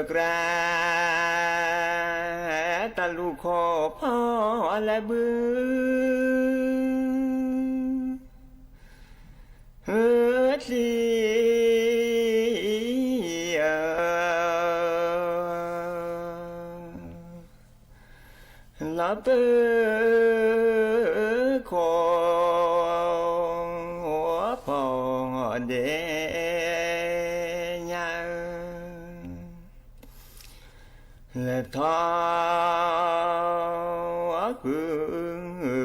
ကြၢး တၢ်လူၤခိၣ်ဖီၣ်လဲၤဘုး ချံ လီၤပၢခိၣ်ဖီၣ်ဒဲးညါ လဲၤထီၣ်ဃု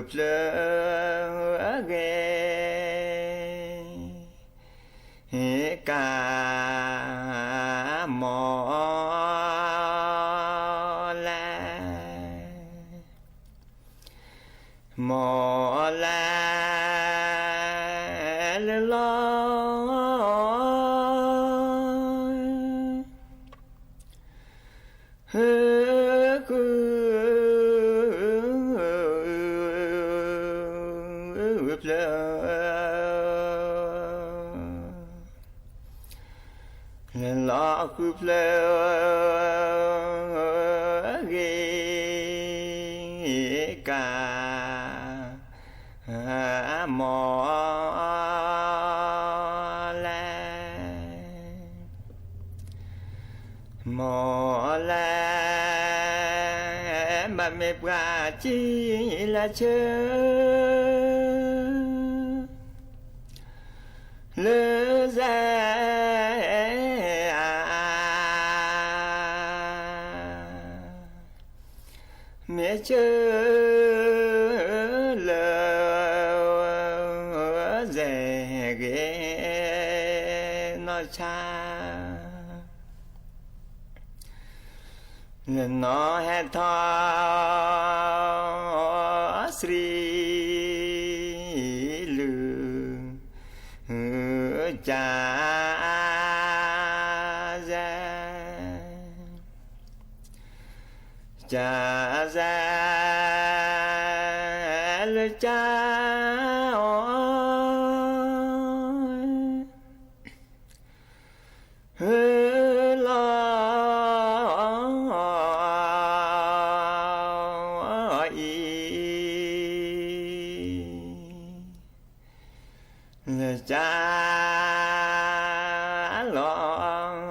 ဖျၢၣ်အဂ့ၢ် ကါမီၤလဲၣ် မီၤလဲၣ်လၢလီၤ ဃုဖျၢၣ် လၢလီၤဃုဖျၢၣ်အဂ့ၢ် ကါ လဲၣ်, မ့ၢ်လဲၣ်, ဘၣ်မ့ၢ်ပှၤကံလၢဆၢ လၢစဲ မ့ၢ်ဆၢ လၢ စဲ ဂ့ၤ နီၢ်ဆါ လၢနီၢ်ဟဲထီၣ် သရံ လုၢ် ကၢ စဲ ကၢ စဲ လၢကၢ အီ လီၤ အံၤ လၢကၢ လီၤ အံၤ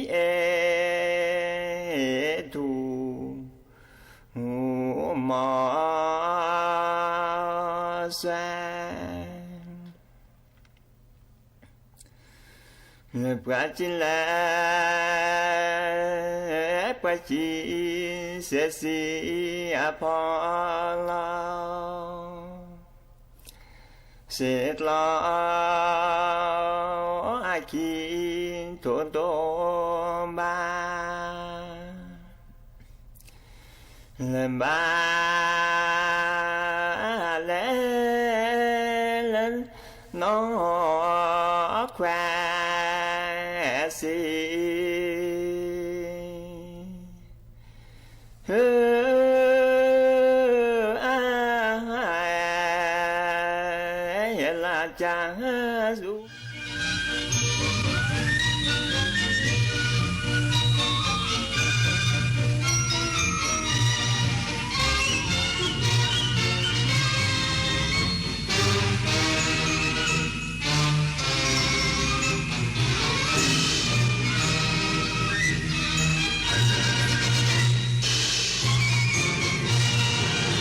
အဲၣ်ထူၣ် မီၤ စွဲ လၢပှၤကံလဲၣ် ပှၤကံ စဲးစံ အဖီလီၤ စ့ကျီ အခံ ထိၣ်တိဘၣ် လၢဘၣ်လဲၣ် လၢနီၢ်ခွဲးစံ ဟၢ ယလၢကၢ ဆူ